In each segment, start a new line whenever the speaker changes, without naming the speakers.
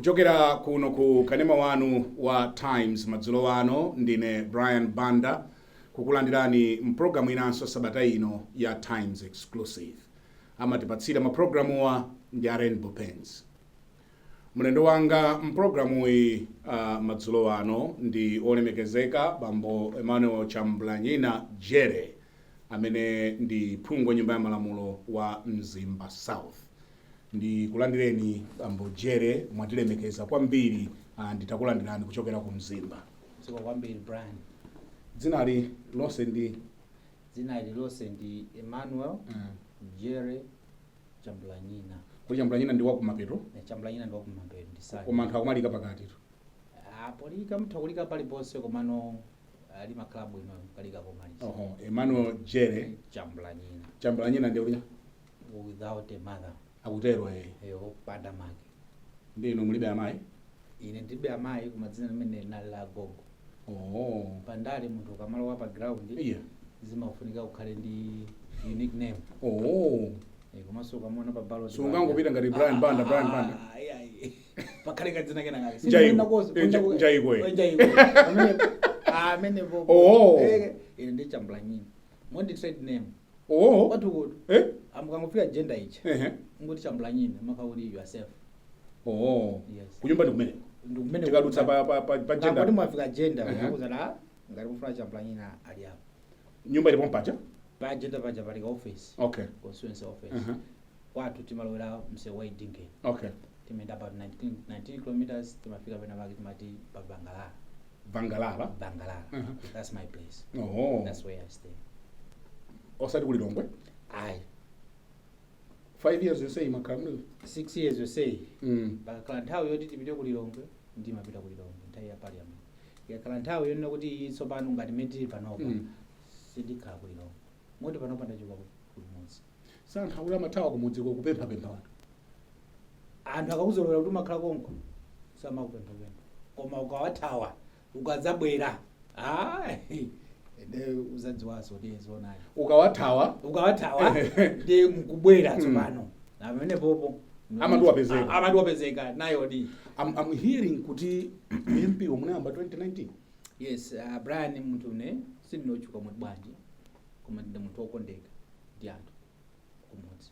Kuchokera kuno ku kanema wanu wa Times madzulo ano, ndine Brian Banda kukulandirani mpulogalamu inanso sabata ino ya Times Exclusive. Amatipatsira mapulogalamuwa ndi a Rainbow Paints. Mlendo wanga mpulogalamuyi madzulo ano ndi olemekezeka Bambo Emmanuel Chambulanyina Jere, amene ndi phungu wa Nyumba ya Malamulo wa Mzimba South. Ndikulandireni, Bambo Jere, mwatilemekeza kwambiri. Nditakulandirani kuchokera ku Mzimba.
Zikomo kwambiri, Brian.
Dzinali lonse ndi?
Dzina lilonse ndi Emmanuel Jere Chambulanyina.
Kuti Chambulanyina ndi wakumapeto?
Eh, Chambulanyina ndi wakumapeto, ndi sali.
Koma anthu akumalika pakatitu.
Ah, polika mutha kulika paliponse, komano limakhala bwino kalika pomaliza.
Oho, Emmanuel Jere
Chambulanyina.
Chambulanyina ndi ulinya?
Without a mother.
Akutero, eh.
Opanda make.
Ndi inu mulibe amayi?
Ine ndilibe amayi, koma dzina limene linali la gogo. Pandale munthu ukamalowa pa ground, zimafunika ukhale ndi unique name. Eh, komanso ukamona pa ballot,
Sungangopita ngati Brian Banda, Brian Banda.
Pakhale kadzina kena kake.
Njaiko. Eh, njaiko, eh.
Njaiko amene po. Ine ndi Chambulanyina, mondi trade name. Kwathu kutu amukangofika Jenda ichi, ngoti Chambulanyina, makauli you are safe. Yes.
Kunyumba ndi kumeneko?
Ndikumene.
Tikadutsa pa
Ngoti
Jenda.
Mwafika Jenda, akuzala ngati mufuna Chambulanyina, ali apo.
Nyumba ilipo mpaja?
Pa Jenda paja pali ka office. Constituency office. Kwathu timalowera msewu wa Edingeni. Timayenda about 19 kilometers, timafika pena pake timati pa Bangalala.
Bangalala.
Bangalala. That's my place. That's where I stay.
Osati kuLilongwe?
Ayi.
5 years you say makhala muli?
6 years you say. Pakakhala nthawi yoti tipite kuLilongwe, ndimapita kuLilongwe nthawi ya parliament. Ikakhala nthawi yonena kuti iyi tsopano ngati mmene tili panopa, sindikhala kuLilongwe, moti panopa ndachoka kumudzi.
Santhu akuti amathawa kumudziko kupemphapempha anthu.
Anthu akakuzolowera kuti umakhala konko, samakupemphapempha, koma ukawathawa ukadzabwera, ayi, nde uzadziwanso kuti zoonadi.
Ukawathawa?
Ukawathawa ndi mkubwera tsopano, amene popo
Amati wapezeka.
Amati wapezeka nayodi.
I'm hearing kuti MP munayamba 2019.
Yes, Brian, munthu une sindinotchuka muti bwanji, koma ndine munthu wokondeka ndi anthu kumudzi.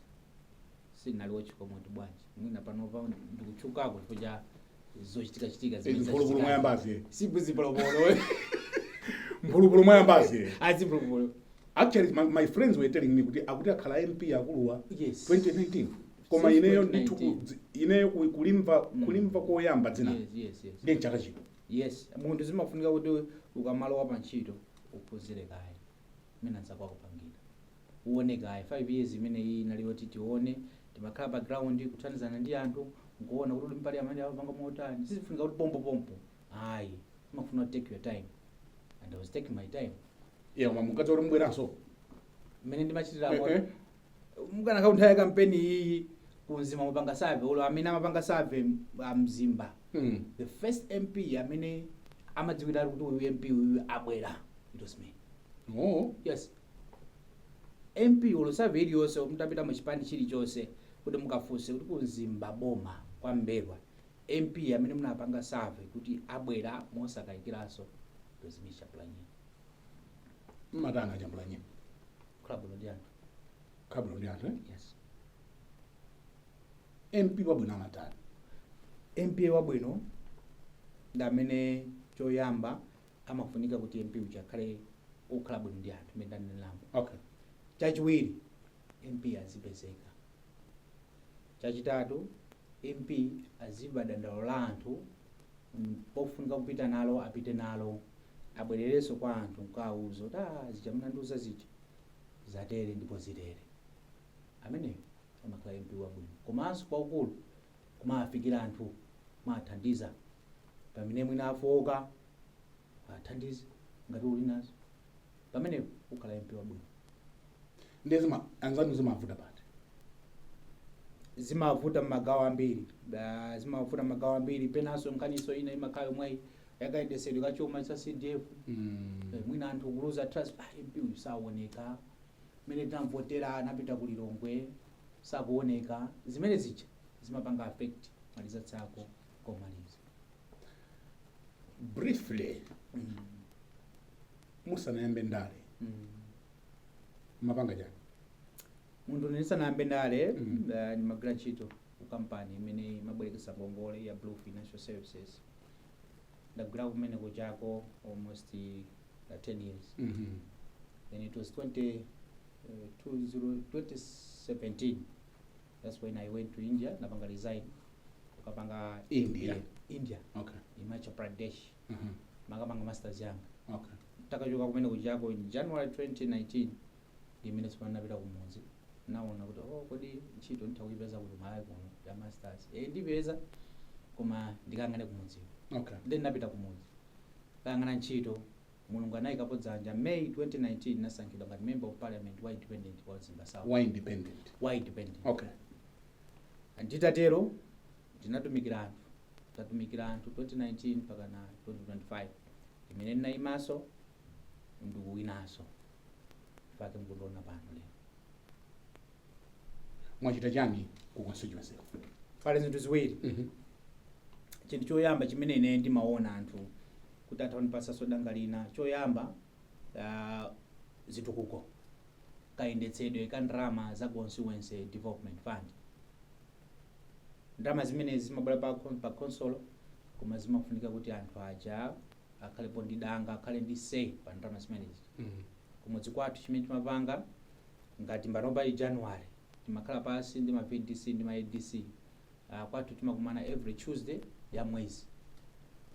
Sindinali wotchuka muti bwanji, mwina panopa ndikutchukako chifukwa cha zochitikachitika zimene
Mphulupulu
zachitika.
mwayambazi.
Sibwizipolopolo.
Mphulupulu mwayambazi.
Azimphulupulu.
Actually, my friends were telling me kuti akuti akhala MP akuluwa 2019, koma
Since
ineyo
2019.
ndithu ineyo kulimva kulimva koyamba dzina
yes
ndi mchaka chino.
Yes, munthu zimafunika kuti ukamalowa pa ntchito uphunzire kaye mmene anzako akupangira, uone kaye. 5 years imene iyi inali yoti tione, timakhala pa ground kuthandizana ndi anthu, nkuona kuti uli mpali amene amapanga motani. Sizifunika kuti pompopompo, ayi, imafuna take your time, and I was taking my time.
Yeah, koma mukadza kuti mubweranso?
Mmene ndimachitira,
Eh.
mukanakhala nthawi ya kampeni iyi kuMzimba mupanga survey, ulo amene amapanga survey amzimba, the first MP amene amadziwira kuti uyu MP uyu abwera, it was me. Yes, MP ulo survey iliyonse mutapita mu chipani chilichonse kuti mukafunse kuti kuMzimba boma kwa Mbelwa, MP amene munapanga survey kuti abwera mosakayikiranso, it was me, Chambulanyina.
Mmatana Chambulanyina?
Kukhala bwino ndi anthu.
Khabwino ndi anthu, eh?
Yes.
MP wabwino amatani?
MP wabwino ndi amene choyamba amafunika kuti MP uja akhale okhala bwino ndi anthu, imene ndanenerapo. Chachiwiri, MP azipezeka. Chachitatu, MP azimva dandaulo la anthu, pofunika kupita nalo apite nalo, abwererenso kwa anthu nkawauza kuti, "Ah, zija munandiuza zija zatere ndipo zitere." Ameneyo amakhala MP wabwino. Komanso kwaukulu kumafikira anthu, kumathandiza pamene mwina afowoka, athandize ngati uli nazo, pamenepo ukhala MP wabwino.
Ndiye zima anzanu zimavuta pati?
Zimavuta mmagawo ambiri. Zimavuta mmagawo ambiri. Penanso nkhaniso ina imakhala yomweyi yakayendesedwe kachuma cha CDF. Eh, mwina anthu kuluza trust, ah, MP uyu saoneka, mmene tinamvotera anapita ku Lilongwe, sakuoneka. Zimene zija zimapanga affect ma results ako. Komaliza.
Briefly, musanayambe ndale, mapanga chani?
Munthu ndisanayambe ndale, ndimagwira ntchito ku kampani imene imabwerekesa ngongole ya Blue Financial Services. Ndagwira kumene kuchako almost 10 years. Then it was 20 20 2017, that's when I went to India. Napanga resign kukapanga
India?
MBA. India. Himachal Pradesh. Makapanga masters yanga. Takachoka kumene kuchako in January 2019, ndimene tsopano napita kumudzi. Naona kuti, oh, kodi ntchito nditha kuipeza kuti Malawi kuno ya masters? Ndipeza, koma ndikayang'ane kumudziwo. Then napita kumudzi kayang'ana ntchito. Mulungu anayikapo dzanja. May 2019 nasankhidwa ngati member of parliament wa independent wa Mzimba South.
Wa independent?
Wa independent. Nditatero ndinatumikira anthu, tatumikira anthu 2019 mpaka na 2025 imene ndinayimaso ndikuwinanso pake mukundiona pano lero.
Mwachita chani ku constituency?
Pali zinthu ziwiri. Chinthu choyamba chimene ine ndimaona anthu kuti atha kundipatsanso danga lina, choyamba, zitukuko, kayendetsedwe ka ndalama za Constituency Development Fund. Ndalama zimenezi zimabwera pa khonsolo, koma zimafunika kuti anthu aja akhalepo ndi danga, akhale ndi say pa ndalama zimenezi. Kumudzi kwathu chimene timapanga, ngati panopa January, timakhala pasi ndi ma VDC ndi ma ADC. Kwathu timakumana every Tuesday ya mwezi.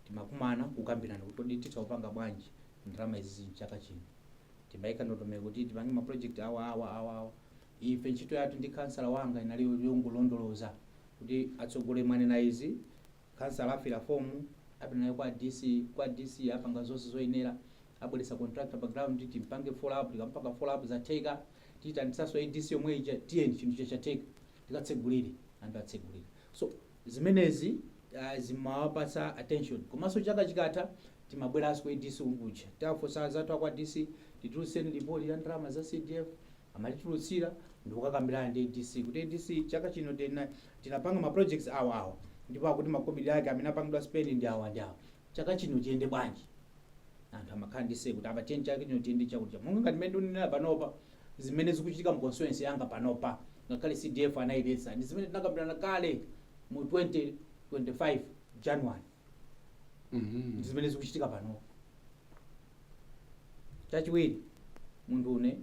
Timakumana kukambirana kuti kodi titha kupanga bwanji ndalama izi mchaka chino. Timayika ndondomeko kuti tipange ma project awa, awa, awa, awa. Ife ntchito yathu ndi kansala wanga inali yongolondoloza kuti atsogoleri mwanena izi, kansala afira fomu, apita nayo kwa DC. Kwa DC apanga zonse zoyenera, abweretsa contractor pa ground, timpange follow up. Tikampanga follow up, zatheka, tiyitanisanso ADC yomwe ija, tiyeni, chinthu chatheka, tikatsegulire, anthu atsegulire. So zimenezi zimawapatsa attention. Komanso chaka chikatha timabweranso ku ADC kuja, tafunsa zathu akwa DC, titulutseni ripoti ya ndalama za CDF. Amatitulutsira ndikukakambirana ndi ADC kuti, ADC, chaka chino tinapanga ma projects awa, awa, ndipo akuti makobidi ake amene apangidwa spend ndi awa ndi awa. Chaka chino chiyende bwanji? Anthu amakhala ndi say kuti apa tiyeni chaka chino tiyende chakuti. Monga ngati mmene ndikunenera panopa, zimene zikuchitika mu constituency yanga panopa, ngakhale CDF anayiletsa, ndi zimene tinakambirana kale mu 2025 January. Ndi zimene zikuchitika panopa. Chachiwiri, munthu une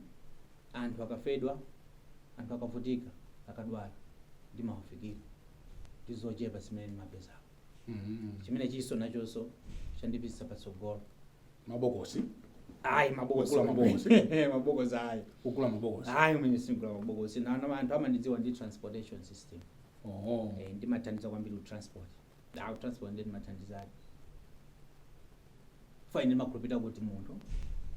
anthu akafedwa, anthu akavutika, akadwala, ndimawafikira ndi zochepa zimene ndimapezako. Chimene chiso nachonso chandipitsa patsogolo.
Mabokosi?
Ayi, mabokosi.
Kugula mabokosi?
Mabokosi ayi.
Kugula mabokosi?
Ayi, umene singula mabokosi. Na anthu amandidziwa ndi transportation system.
Oh.
Ndimathandiza kwambiri ku transport. Ah, transport ndi ndimathandizadi. Fine, ndimakhulupirira kuti munthu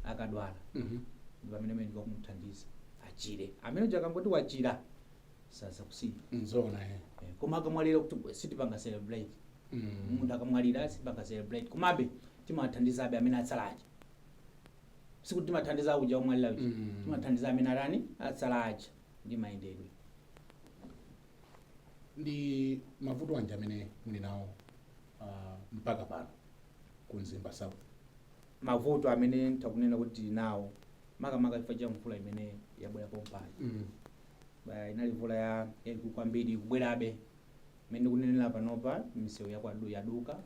akadwala, ndi pamene mene ndikumuthandiza achire. Amene uja akangoti wachira, sazakusiya.
Nzona, eh.
Koma akamwalira, kuti sitipanga celebrate. Munthu akamwalira sitipanga celebrate, komabe timathandizabe amene atsalaja. Sikuti timathandiza uja omwalira uja. Timathandiza amene atani, atsalaja ndi mayendedwe.
Ndi mavuto anji amene muli nawo mpaka pano ku Mzimba South?
Mavuto amene ntakunena kuti tili nawo, makamaka chifukwa cha mvula imene yabwera pompano. Inali mvula ya yaikulu kwambiri, ikubwerabe. Imene ndikunenera panopa, misewu yakwadu yaduka,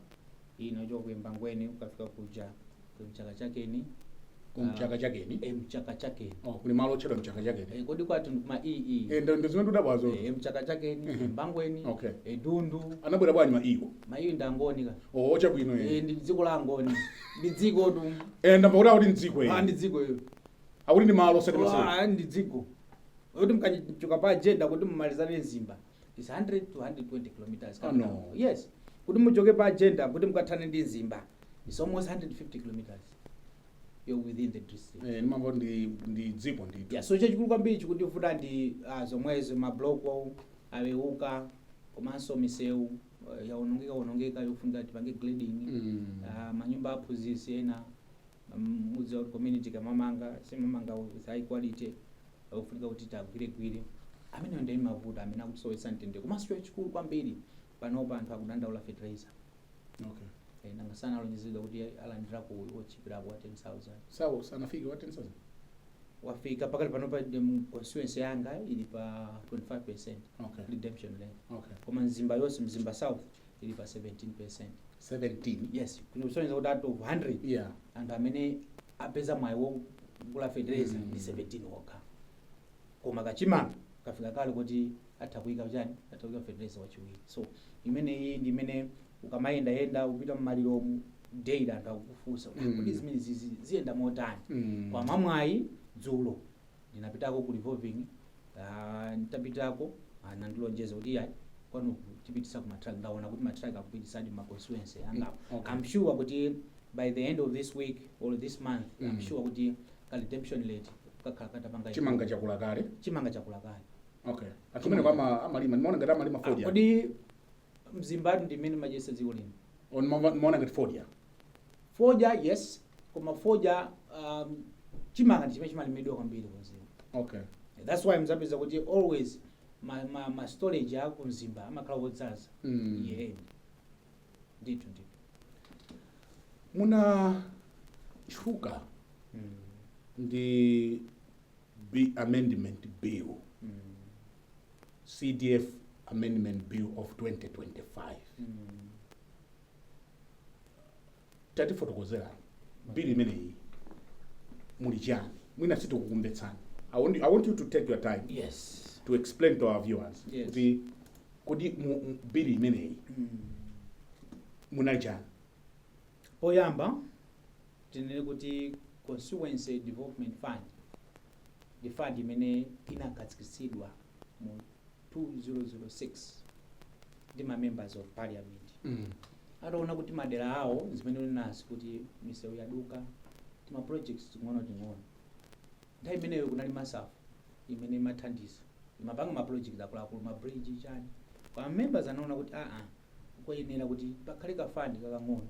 ino choka ku Embangweni ukafika kuja ku Mchaka Chakeni.
Kumchaka Chakeni?
Mchaka Chakeni.
Oh, kuli malo otchedwa Mchaka Chakeni?
Kodi kwathu ndikuma ee.
Ndo zimene ndidabwazo.
Mchaka Chakeni, Embangweni, Dundu.
Anabwera bwanji ma iwo?
Maiyo ndi Angoni ka.
Oh, chabwino.
Ndi dziko la Angoni, ndi dziko tu.
Ndamva kuti akuti mdziko.
Ah, ndi dziko iyo.
Akuti ndi malo osati masewera.
Ah, ndi dziko kuti mkachoka pa agenda kuti mumalizane Mzimba is 100 to 120 kilometers.
Ah, no.
Yes, kuti muchoke pa agenda kuti mukathane ndi Mzimba is almost 150 kilometers. You're within the district.
Ndimamva kuti ndi dziko ndithu.
Yeah, so chachikulu kwambiri chikutivuta ndi zomwezo, mabloko aweuka, komanso misewu yaonongeka onongeka, yofunika tipange grading. Manyumba aphunzitsi ena, mudziwa kuti community kamamanga simamanga with high quality, akufunika kuti tagwiregwire. Ameneyo ndi mavuto amene akutisowetsa mtendere. Komanso chachikulu kwambiri, Panopa anthu akudandaula fertilizer. Nanga sanalonjezedwa kuti alandirako otchipirapo wa 10,000?
Sawo sanafike wa 10,000.
Wafika. Pakali panopa constituency yanga ili pa 25% redemption rate. Koma Mzimba yonse, Mzimba South, ili pa 17%.
17?
Yes, kusonyeza kuti out of 100, anthu amene apeza mwayi wogula fertilizer ndi 17 okha. Koma kachimanga kafika kale kuti atha kuyika chani, atha kuyika fertilizer wachiwiri. So imeneyi ndi imene ukamayendayenda, upita mmaliromu daily, anthu akukufunsa kuti zimene zizi ziyenda motani? Kwa mamwayi dzulo ndinapitako ku revolving. Nditapitako anandilonjeza kuti yayi, kwanu tipitisa ku matruck. Ndaona kuti matruck akupitisadi ma constituency angapo. I'm sure kuti by the end of this week or this month, I'm sure kuti ka redemption rate kakhala katapanga.
Chimanga chakula kale?
Chimanga chakula kale.
Okay, anthu amene kwa amalima, ndimaona ngati amalima fodya.
Kodi Mzimbatu ndi imene madyesa dziko lino?
Ndimaona ngati fodya.
Fodya, yes, koma fodya, chimanga ndi chimene chimalimidwa kwambiri ku Mzimba. That's why mzapeza kuti always ma storage aku Mzimba amakhala wodzaza. Yeah, ndithu ndithu.
Munatchuka ndi amendment bill, CDF Amendment Bill of 2025. Tatifotokozerani bill imeneyi, muli chani? Mwina sitikukumvetsani. I want you to take your time to explain to our viewers kuti kodi mu bill imeneyi munali chani?
Poyamba tinene kuti Constituency Development Fund ndi fund imene inakhazikitsidwa mu 2006 ndi ma members of parliament ataona kuti madera awo, zimene unenazi kuti misewu yaduka, tima projects ting'ono ting'ono. Nthawi imeneyo kunali MASAF imene imathandiza, imapanga ma project akuluakulu, ma bridge, chani. Koma members anaona kuti aa, koyenera kuti pakhale ka fund kakang'ono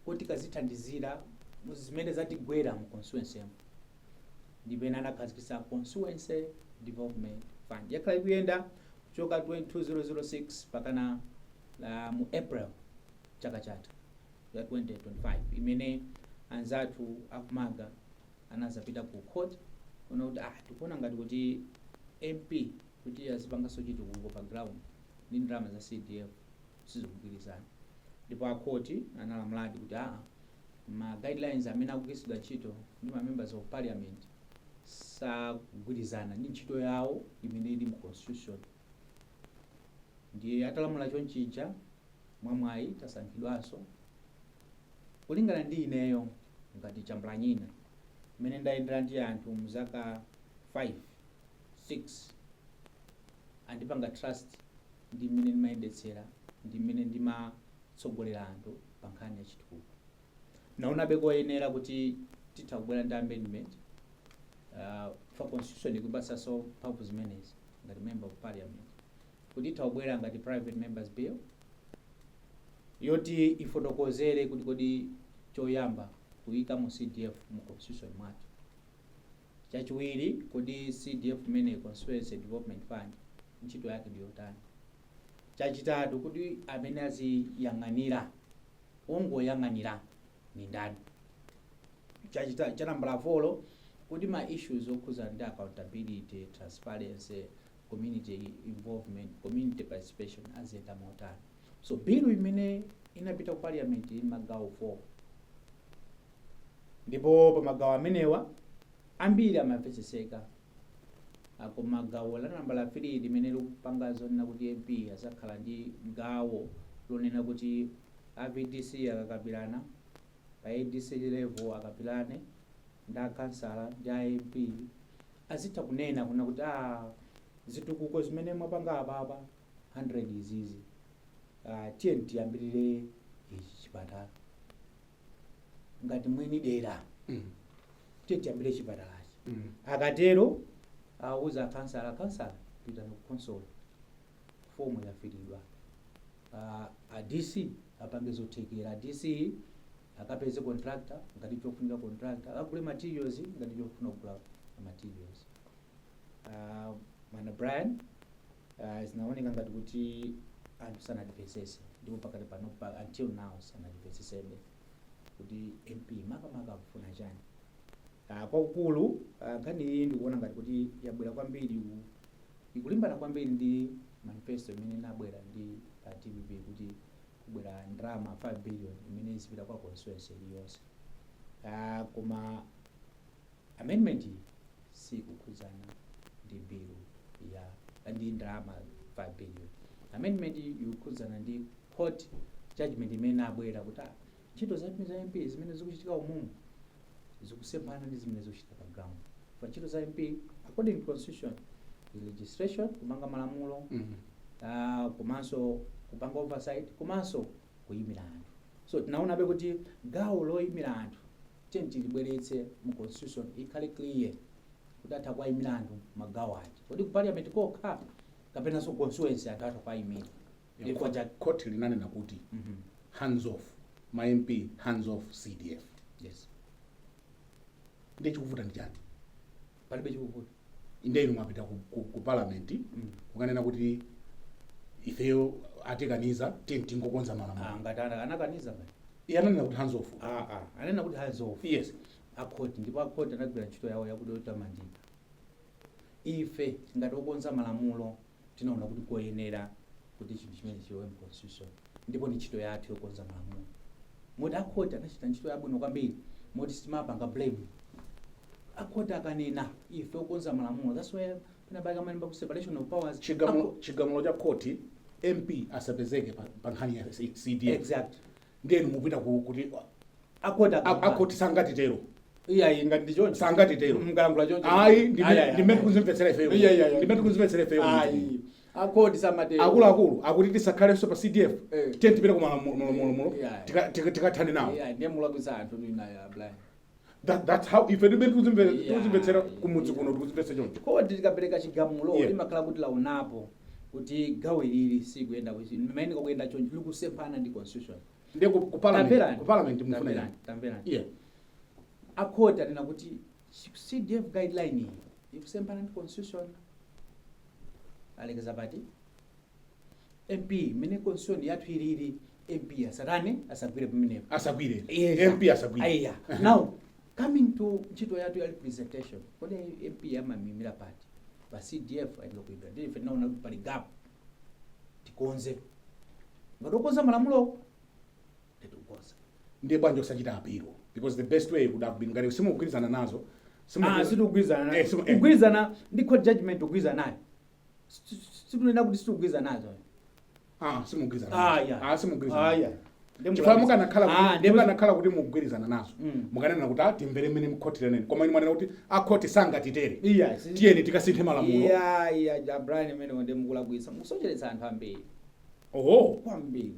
kuti kazithandizira zimene zatigwera mu constituency yamo. Ndipena anakhazikitsa Constituency Development Fund. Yakhala ikuyenda kuchoka 2006 pakana mu April chaka chatha ya 2025, imene anzathu akumaga anazapita ku court kuona kuti tikuona ngati kuti MP kuti azipanganso chitukuko pa ground ndi ndalama za CDF sizikugwirizana. Ndipo akhoti analamuladi kuti ma guidelines amene akugwiritsidwa ntchito ndi ma members of parliament sakugwirizana ndi ntchito yawo imene ili mu constitution. Ndiye atalamula chonchija, mwamwayi tasankhidwanso. Kulingana ndi ineyo ngati Chambulanyina, mmene ndayendera ndi anthu mzaka 5 6, andipanga trust ndi mmene ndimayendetsera, ndi mmene ndimatsogolera anthu pa nkhani ya chitukuko, naonabe koyenera kuti titha kubwera ndi amendment for constitution ikupatsanso mphamvu zimenezi ngati member of parliament, kuti itha kubwera ngati private members bill yoti ifotokozere kuti kodi choyamba kuyika mu CDF mu constitution mwathu, chachiwiri kodi CDF imene Constituency Development Fund ntchito yake ndi yotani, chachitatu kuti amene aziyang'anira, ongoyang'anira ni ndani, cha nambala 4 kuti ma issues okhuzana ndi accountability, transparency, community involvement, community participation aziyenda motani. So bill imene inapita ku parliament ili magawo 4, ndipo pa magawo amenewa ambiri amamvetseseka. Koma gawo la nambala 3 limene likupanga zonena kuti MP azakhala ndi gawo lonena kuti a VDC akakambirana pa ADC level, akambirane ndi akansala ndi a MP, azitha kunena kuna kuti zitukuko zimene mwapanga apapa 100 izizi, tiye tiyambirire ichi chipatala ngati mwini dera, tiye tiyambire chipatalachi. Akatero awuza akansala, "Akansala, pitani ku council, fomu yafiridwa." A DC apange zothekera, a DC akapeze contractor ngati chofunika contractor, akagule materials ngati chofuna kugula materials. Mana Brian, zinaoneka ngati kuti Anthu sanatimvetsetse, ndipo pakati pano until now sanatimvetsetsebe kuti MP makamaka akufuna chani. Kwakukulu, nkhani iyi ndikuona ngati kuti yabwera kwambiri ikulimbana kwambiri ndi manifesto imene inabwera ndi DPP, kuti kubwera ndalama 5 billion imene izipita kwa constituency iliyonse. Koma amendment iyi sikukhudzana ndi bill ya ndi ndalama 5 billion. Amendment iyi ikukhudzana ndi court judgment imene inabwera kuti ntchito za MP zimene zikuchitika umumu zikusemphana ndi zimene zikuchitika pa ground. Pa ntchito za MP according to constitution is legislation, kumanga malamulo, komanso kupanga oversight, komanso kuyimira anthu. So tinaonabe kuti gawo loyimira anthu tiye tilibweretse mu constitution, ikhale clear kuti atha kuwayimira anthu magawo ati. Kodi ku parliament kokha kapenanso constituency anthu atha kuwayimira? Chifukwa
Court linanena kuti hands off ma MP, hands off CDF.
Yes.
Ndiye chikuvuta ndi chani?
Palibe chikuvuta.
Inde, inu mwapita ku parliament kukanena kuti ifeyo atikaniza, tiye tingokonza malamulo.
Ngati anakaniza ngati
Iye ananena kuti hands off.
Anena kuti hands off
Yes.
Akhoti, ndipo akhoti anagwira ntchito yawo yakuti yotamandika. Ife ngati okonza malamulo tinaona kuti koyenera kuti chinthu chimene chilowe mu constitution, ndipo ndi ntchito yathu yokonza malamulo, moti akhoti anachita ntchito yabwino kwambiri, moti sitimapanga blame akhoti akanena. Ife okonza malamulo, that's why penapake amalemba ku separation of powers.
Chigamulo cha khoti, MP asapezeke pa nkhani ya CDF.
Exact.
Ndiye inu mupita kuti
Akhoti
akhoti sangatitero.
Iya, ngati ndi choncho.
Sangatitero.
Mkalankhula choncho.
Ayi.
Ayi, ayi,
Ndimene tikuzimvetsera ifeyo.
Iya, iya, iya.
Ndimene tikuzimvetsera ifeyo.
Ayi, akhoti samatero.
Akuluakulu akuti tisakhalenso pa CDF. Tiye tipite ku malamulo,
Yeah.
tikathane nawo.
Iya, ndiye mulakwitsa anthu inayo, Brian.
That's how ife ndimene tikuzimvetsera kumudzi kuno, tikuzimvetsa choncho.
Kodi tikapereka chigamulo, limakhala kuti laonapo kuti gawo ilili sikuyenda kuti mmene kakuyenda choncho, likusemphana ndi constitution.
Ndiye ku parliament
Tamverani.
ku parliament mufuna
Tamverani,
yani?
tamverani. Akhoti anena kuti CDF guideline iyi ikusemphana ndi constitution. Alekeza pati? MP, mmene constitution yathu ilili, MP asatani? Asagwire pamenepo.
Asagwire.
Yes.
MP asagwire.
Aiya. Now coming to ntchito yathu ya representation, kodi MP amamimira pati pa CDF? Ayenera kuimira. Ndiye ife tinaona kuti pali gap, tikonze. Ngati okonza malamulo, tikukonza.
Ndiye bwanji osachita appeal? Because the best way would have been, ngati simukugwirizana nazo,
Sitikugwirizana.
Eh.
Kugwirizana ndi court judgment, kugwirizana nayo, situnena kuti sitikugwirizana nazo.
Ah, simugwirizana.
Yeah.
Ah, simugwirizana.
Yeah. Ndiye
Chifukwa mukanakhala kuti mukanakhala kuti mugwirizana nazo, mukanena kuti timvere mmene mkhoti lanena. Koma inu mwanena kuti akhoti sangatitere,
Iya,
tiyeni tikasinthe malamulo.
Iya, Brian, imene ndi mukulakwitsa, mukusocheretsa anthu ambiri.
Oho.
Kwambiri.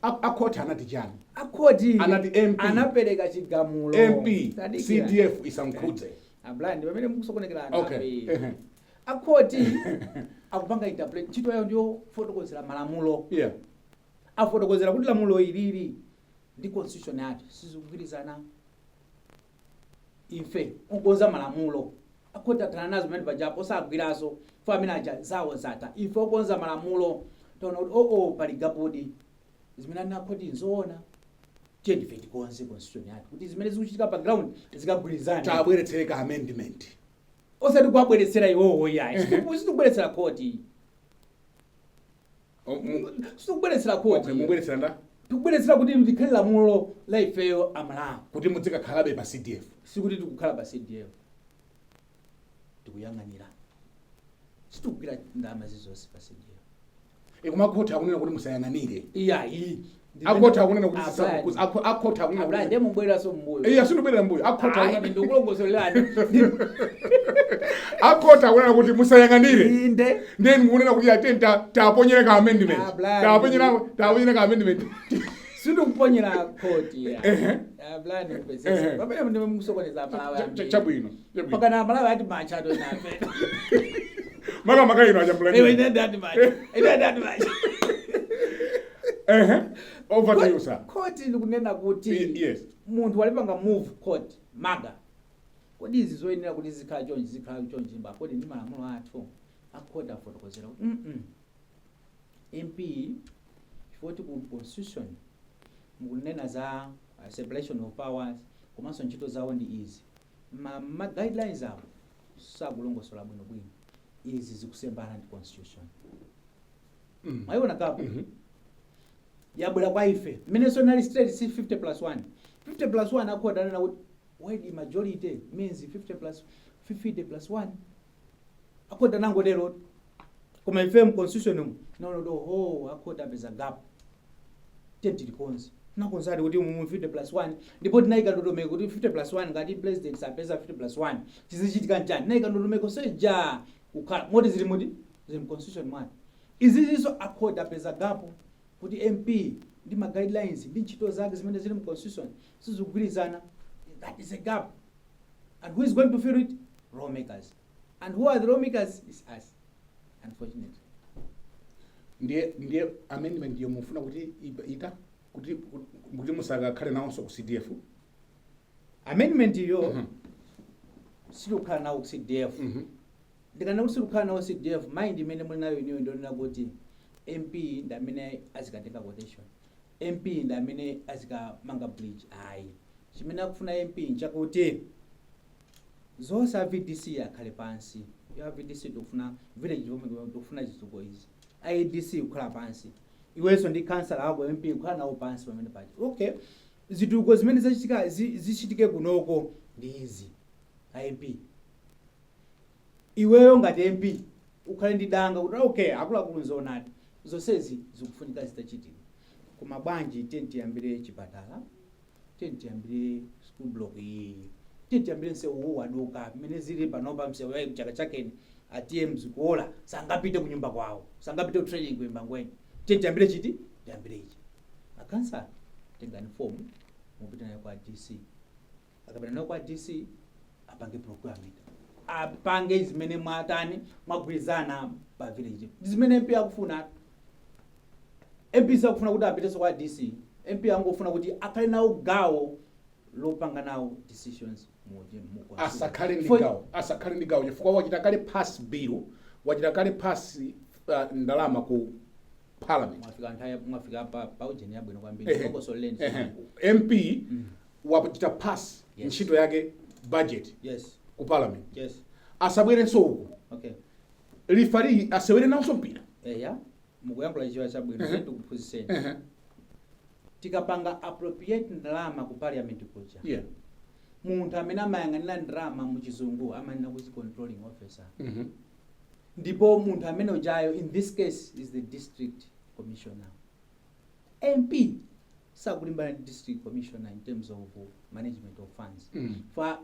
Akhoti anati chani?
Akhoti
Anati MP.
anapereka chigamulo.
MP.
Tadikira.
CDF isamkhudze.
Abrian, pamene mukusokonekera anthu ambiri. Akhoti akupanga interpret, ntchito yawo ndiyo fotokozera malamulo. Afotokozera kuti lamulo ilili ndi constitution yathu sizikugwirizana. Ife okonza malamulo, akhoti athana nazo pamene pajapo, osagwiraso fo amene aja zawo zata. Ife okonza malamulo taona kuti oo, pali gapodi, zimene anena akhoti nzoona, tiye ndife tikonze constitution yathu kuti zimene zikuchitika pa ground zikagwirizane.
Tabweretsere ka amendment.
Osati kuwabweretsera iwowo, yayi. Sitikubweretsera khoti.
Oh,
Sitikubweretsera khoti.
Okay, mubweretsera nda?
Tikubweretsera kuti likhale lamulo la ifeyo Amalawi.
Kuti muzikakhalabe pa CDF.
Sikuti tikukhala pa CDF, tikuyang'anira, sitikugwira ndalama zizonse pa CDF.
Ikumakhoti akunena kuti musayang'anire.
Iyayi.
Akhoti akunena kuti akhoti akunena
Abula
kuti
ndiye mubwereranso mbuyo.
Iya, sindibwerera mbuyo. Akhoti
Ayi,
akunena
ndikulongosolelani.
Akhoti akunena kuti musayang'anire.
Inde.
Ndiye mukunena kuti ate taponyere ka amendment.
Ah, Brian.
Taponyera ka amendment.
Sindikuponyera khoti ya. Abulani, kupezesa pamene ndime mukusokoneza Amalawi ambiri.
Chabwino, chabwino.
Pakana Amalawi ati macha ato nafe.
Maka maka ino ajambulani.
Iwe, ine ndati macha, ine ndati macha.
Ehe, over to you, sir.
Khoti likunena kuti
Yes.
munthu walipanga move court maga, kodi izi zoyenera kuti zikhala chonchi, zikhala chonchi mba kodi ndi malamulo athu? Akhoti afotokozera kuti MP, chifukwa ku constitution mukunena za separation of powers komanso ntchito zawo ndi izi, ma guidelines awo sakulongosola bwinobwino, izi zikusembana ndi constitution. Mwayiona gap?
Mhm.
Yabwera kwa ife mmenenso nali straight, si 50 plus 1, 50 plus 1. Akhoti anena kuti wide majority means 50 plus 50 plus 1. Akhoti anangotero, koma ife mu constitution mu naona kuti oho, akhoti apeza gap, tilikonze. Tinakonzadi kuti mu 50 plus 1, ndipo tinayika ndondomeko kuti 50 plus 1, ngati president sapeza 50 plus 1 chizichitika nchani. Tinayika ndondomeko seja kukhala moti zili muti, zili mu constitution mwake. Izizinso akhoti apeza gap kuti MP ndi ma guidelines ndi ntchito zake zimene zili mu constitution sizikugwirizana. That is a gap, and who is going to fill it? Lawmakers. And who are the lawmakers? Is us, unfortunately.
Ndiye amendment yo mufuna kuti ita kuti musakakhale nawonso ku CDF?
Amendment iyo, sitikukhala nawo ku CDF. Ndikanena kuti sitikukhala nawo CDF, mind imene muli nayo iniyo ndionena kuti MP ndi amene azikatenga quotation, MP ndi amene azikamanga bridge. Ayi, chimene akufuna MP nchakuti zonse a VDC akhale pansi ya VDC, tikufuna village development, tikufuna zitukuko izi. ADC kukhala pansi, iwenso ndi kansala wako MP kukhala nawo pansi pamene paja, okay, zitukuko zimene zachitika zichitike kunoko ndi izi. A MP, iweyo ngati MP ukhale ndi danga kuti okay, akuluakulu, nzoonadi zonsezi zikufunika zitachitidwa, koma bwanji tiye tiyambire chipatala, tiye tiyambire school block iyi, tiye tiyambire msewu uwu waduka. Mmene zili panopa msewu yayi chaka chakeni atiye mzikuola, sangapite kunyumba kwawo, sangapite ku training ku Embangweni. Tiye tiyambire chiti, tiyambire ichi. Akansala, tengani fomu mupite nayo kwa DC. Akapita nayo kwa DC, apange procurement, apange zimene mwatani, mwagwirizana pa village. Ndi zimene MP akufuna. MP sakufuna kuti apitenso kwa DC. MP angofuna kuti akhale nawo gawo lopanga nawo decisions mu constituency.
Asakhale ndi gawo, asakhale ndi gawo chifukwa wachita kale pass bill, wachita kale pass ndalama ku parliament.
Mwafika nthawi, mwafika pa ujeni yabwino kwambiri. Longosoleni.
MP wachita pass ntchito yake, budget ku parliament, asabwerenso uku, referee asewere nawonso mpira.
Eya, mukuyankhula chiwa chabwino. Ndikuphunzitseni. Tikapanga appropriate ndalama ku parliament kuja, munthu amene amayang'anira ndalama, muchizungu amanena kuti controlling officer, ndipo munthu amene ujayo in this case is the district commissioner. MP sakulimbana ndi district commissioner in terms of management of funds. Fa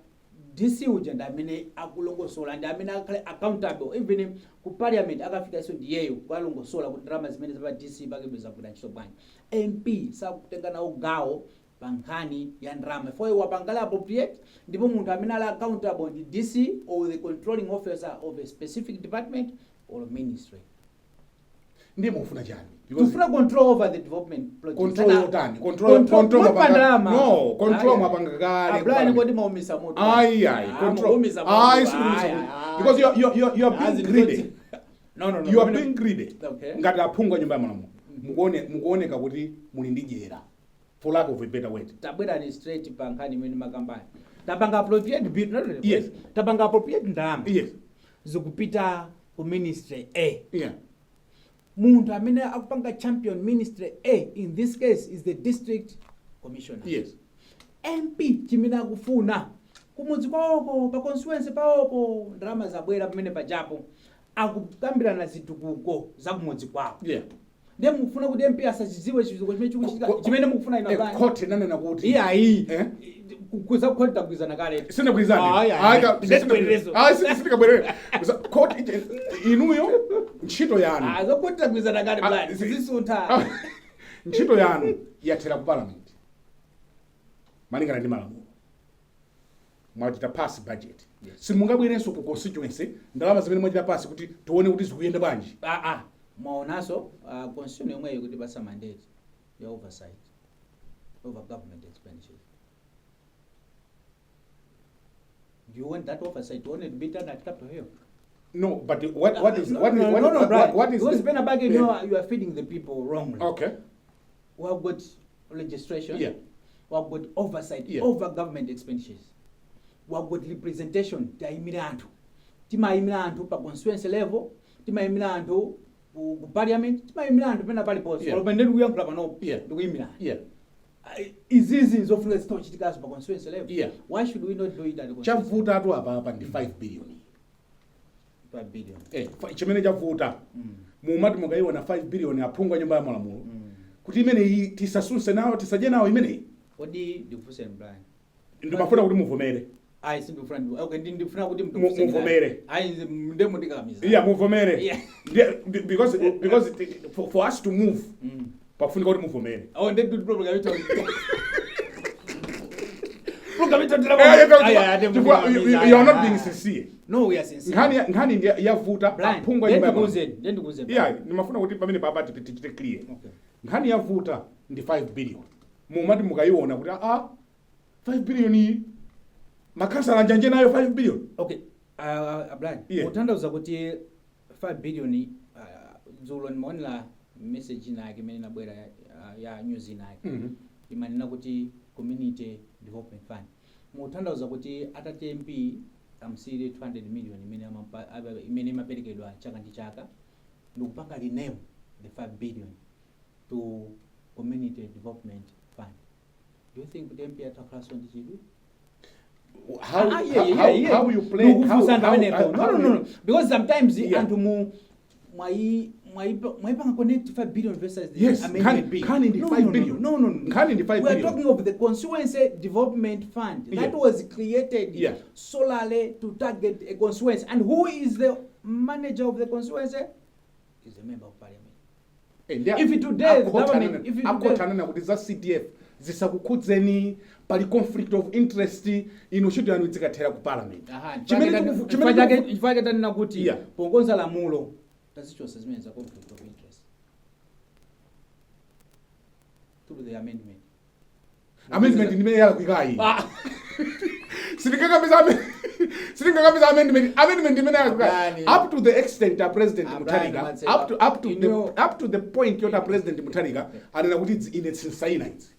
DC uja ndi amene akulongosola, ndi amene akhale accountable even ku parliament. Akafikanso ndiyeyo kukalongosola kuti ndalama zimene zapa DC pakebe zagwira ntchito bwanji. MP sakutenga nawo gawo pa nkhani ya ndalama fo wapangale appropriate, ndipo munthu amene ali accountable ndi DC or the controlling officer of a specific department or ministry.
Ndiye mufuna chani?
Tikufuna control over the development projects.
Control yotani? Control
Not
mwapanga
pandalama.
No, control
Ayi,
mwapanga kale.
Ah, Brian, kodi maumisa moto?
Ayi, ayi,
Ah,
control.
muumisa moto.
Ayi, sikuumisa
Ayi,
moto.
ayi.
Because you are
Ah,
being
zinthu
greedy.
No.
You are being greedy. Ngati aphungu a nyumba ya malamulo, mukuoneka kuti muli ndi dyera, for lack of a better word.
Tabwerani straight pa nkhani imene makambani. Tapanga appropriate bill, not really. Tapanga appropriate ndalama, zikupita ku ministry A. Munthu amene akupanga champion ministry A in this case is the district commissioner. MP chimene akufuna kumudzi kwawoko, pa constituency pawopo, ndalama zabwera pamene pajapo, akukambirana zitukuko za kumudzi kwawo. Ndiye mukufuna kuti MP asachidziwe chitukuko chimene chikuchitika, chimene mukufuna ino? Abani.
Court inanena kuti
Iyayi.
Eh?
Kuza khoti tagwizana kale.
Sindagwirizane.
Ayi, ayi. Ndibwererezo.
Ayi, sindikabwerere. Court inuyo ntchito yanu
Ah, zokhoti tagwizana kale.
Ah,
Bani zisuntha.
Ntchito yanu yathera ku parliament malingana ndi malamulo. Mwachita pass budget, simungabwerenso ku constituency ndalama zimene mwachita pass kuti tione kuti zikuyenda bwanji?
Ah, ah. Mwaonanso, constitution yomweyo kuti basa mandate ya oversight over government expenditures. Do you want that oversight to only be done at Capitol Hill?
No, but what is
No,
what is
no,
what,
no, no,
what,
Brian.
what is
Because
the,
pena pake you are feeding the people wrongly. We have got legislation. We have got oversight over government expenditures. We have got representation. Tayimira anthu, timayimira anthu pa constituency level, timayimira anthu ku parliament, timayimira anthu pena paliponse. Koma ndikuyankhula panopo, ndikuyimira anthu. Izizi nzofunika zitochitikazo pa constituency level. Why should we not do it at the constituency?
Chavuta atu apapa ndi 5 billion.
5 billion.
Chimene chavuta, mumati mukayiona 5 billion, aphungu a nyumba ya malamulo, kuti imeneyi tisasunse nawo, tisadye nawo imeneyi?
Kodi ndikufunseni, Brian.
Ndimafuna kuti muvomere.
Ayi, sindikufuna okay, ndifuna kuti
Muvomere.
Ayi, ndemo ndikakamiza.
Iya, muvomere. Because for us to move, pafunika kuti muvomere.
Oh, ndi program ito. Program ito.
Chifukwa you are not being sincere.
No, we are sincere.
Nkhani ndi yavuta.
Brian,
Aphungu a nyumba ya malamulo.
ndikuuzeni.
Iya, ndimafuna kuti pamene papa tichite clear. Nkhani yavuta ndi 5 billion. Mumati mukayiona kuti a 5 billion iyi, makhansala anjanje nayo 5 billion?
Okay. Brian, mutanthauza kuti 5 billion, dzulo ndimaonera message inake imene inabwera ya news inake, imanena kuti Community Development Fund. Mutanthauza kuti atati MP amsiyire 200 million imene imene imaperekedwa chaka ndi chaka, ndikupanga rename the 5 billion to Community Development Fund, do you think kuti MP atakhalanso ndi chidwi?
How,
Ah, yeah,
how,
yeah.
how you play, how,
Ndikufunsa
how,
pamenepo.
how,
No, no, no, no. Because sometimes anthu mu mwaipanga connect 5 billion versus the
Yes,
amendment bill.
nkhani ndi
No,
5
no, no,
billion.
No, no.
Nkhani ndi 5
We are
billion.
talking of the Constituency Development Fund that was created solely to target a constituency. And who is the manager of the constituency? Is a member of parliament. If today the government- if today-
Akothanana kuti za CDF zisakukhudzeni, pali conflict of interest, inu ntchito yanu izikathera ku parliament. Chimene chimene
Chifukwa chake tanena kuti pokonza lamulo tazichotsa zimene za conflict of interest through the amendment.
Amendment ndimene yalakwikayi.
Ah.
Sindingakamiza amendment imene yalakwikayi.
Brian.
Up to the extent a President
Brian
Mutharika
Matseka.
up to
You
the
know-
up to the point yoti a President Mutharika anena kuti ine sinsaina idzi.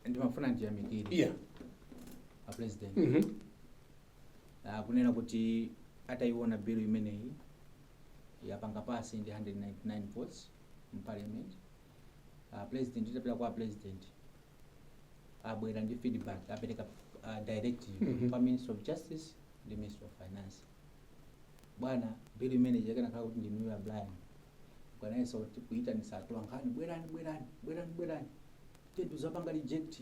Ndimafuna ndiyamikire a president kunena kuti atayiona bill imeneyi, yapanga pass ndi 199 votes mu parliament. President itapita kwa president, abwera ndi feedback, apereka directive kwa Minister of Justice ndi Minister of Finance. Bwana, bill imeneyi yakanakhala kuti ndinuyo Brian, ukanayesa kuti kuyitanisa atolankhani, "Bwerani, bwerani, bwerani, bwerani, tetu zapanga reject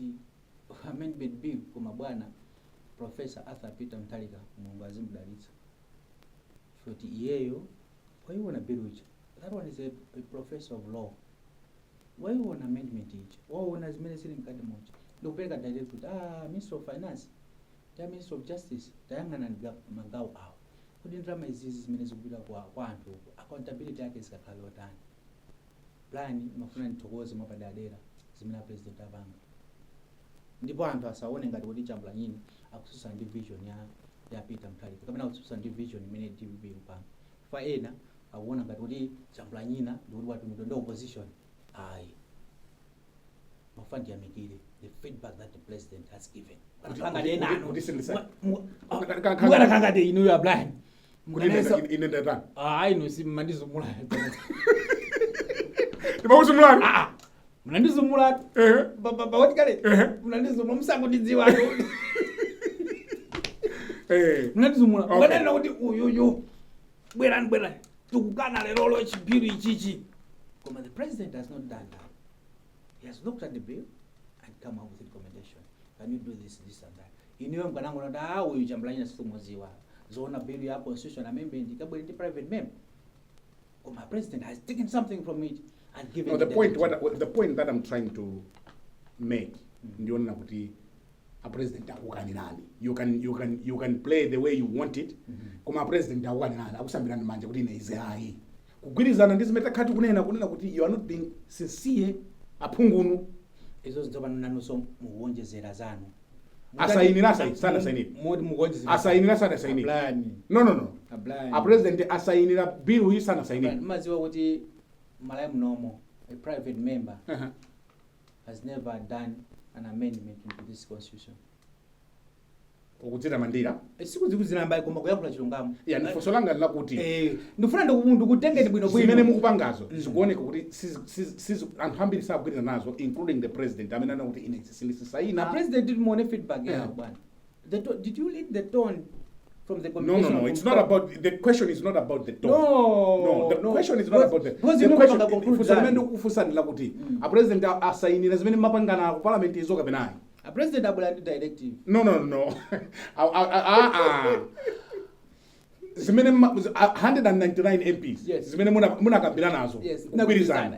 amendment bill." Koma bwana Professor Arthur Peter Mutharika, Mulungu azimudalitsa, kuti iyeyo waiona bill ija. That one is a professor of law. Waiona amendment ija, waona zimene zili mkati muja, ndikupereka direct kuti, ah, Minister of Finance ta Minister of Justice, tayang'ana magawo awo kuti ndalama izizi zimene zikupita kwa anthu uku, accountability yake zikakhala yotani? Brian, mafuna ndithokoze mwapaderadera zimene a president apanga, ndipo anthu asaone ngati kuti Chambula Nyini akutsutsana ndi vision ya Peter Mutharika kapena akutsutsana ndi vision imene DPP ikupanga. Fa ena akuona ngati kuti Chambula Nyina ndikuti watumidwa ndi opposition. Ayi, mafuna ndiyamikire the feedback that the president has given. Ngati ena anu
Kuti
mukanakhala ngati inuyo Brian,
Kuti ine ndatani?
Ayi, inu si mmandizumula.
Ndimakuzumulani?
Ah, munandizumula. Bawati kale munandizumula, musangondidziwa. Munandizumula. Mukananena kuti uyuyu, "Bwerani, bwerani, tikukana lerolo chi bill ichichi." Koma the president has not done that. He has looked at the bill and come up with recommendation: can you do this, this and that? Inuyo mkanangona kuti, ah, uyu Chambulanyina situmuziwa, zoona bill ya constitution amendment ikabwere ndi private member? Koma president has taken something from it and given
No, the
the
point
directive.
what the point that I'm trying to make, ndionena kuti a president akukanirani. You can play the way you want it, koma a president akukanirani, akusambirani manja kuti ine ize ayi. Kugwirizana ndi zimene takhati kunena kuti you are not being sincere, aphungunu.
Izo zitsopano nanunso mukuwonjezera zanu.
Asayinira, sanasayinire?
Moti mukonzi.
Asayinira, sanasayinire?
Brian.
No.
A Brian.
A president asayinira bill iyi, sanasayinire?
Maziwa kuti Malawi munomo a private member has never done an amendment into this constitution.
Ukudzitamandira.
Sikudzikuzilamba, koma kuyankhula chilungamo.
Ya, ndifunso langa lakuti
Ndifuna ndikutengeni bwino
zimene
bwino.
mukupangazo zikuoneka kuti anthu ambiri sagwirizana nazo, including the president amene anena kuti ine sindisayina.
A president, muone feedback yawo, bwana. Did you read the tone from the
No,
communication?
no, it's not about, the question is not about the tone.
No.
No, the
No.
question is not about the
Because
the
you know
question.
panga conclude
Funso limene
that.
ndikufunsani lakuti a president asayinira zimene mapangana ku parliament izo kapenayi?
A president abwera ndi directive.
No. Ah, ah, ah, ah. Zimene 199 MPs zimene munakambira nazo kugwirizana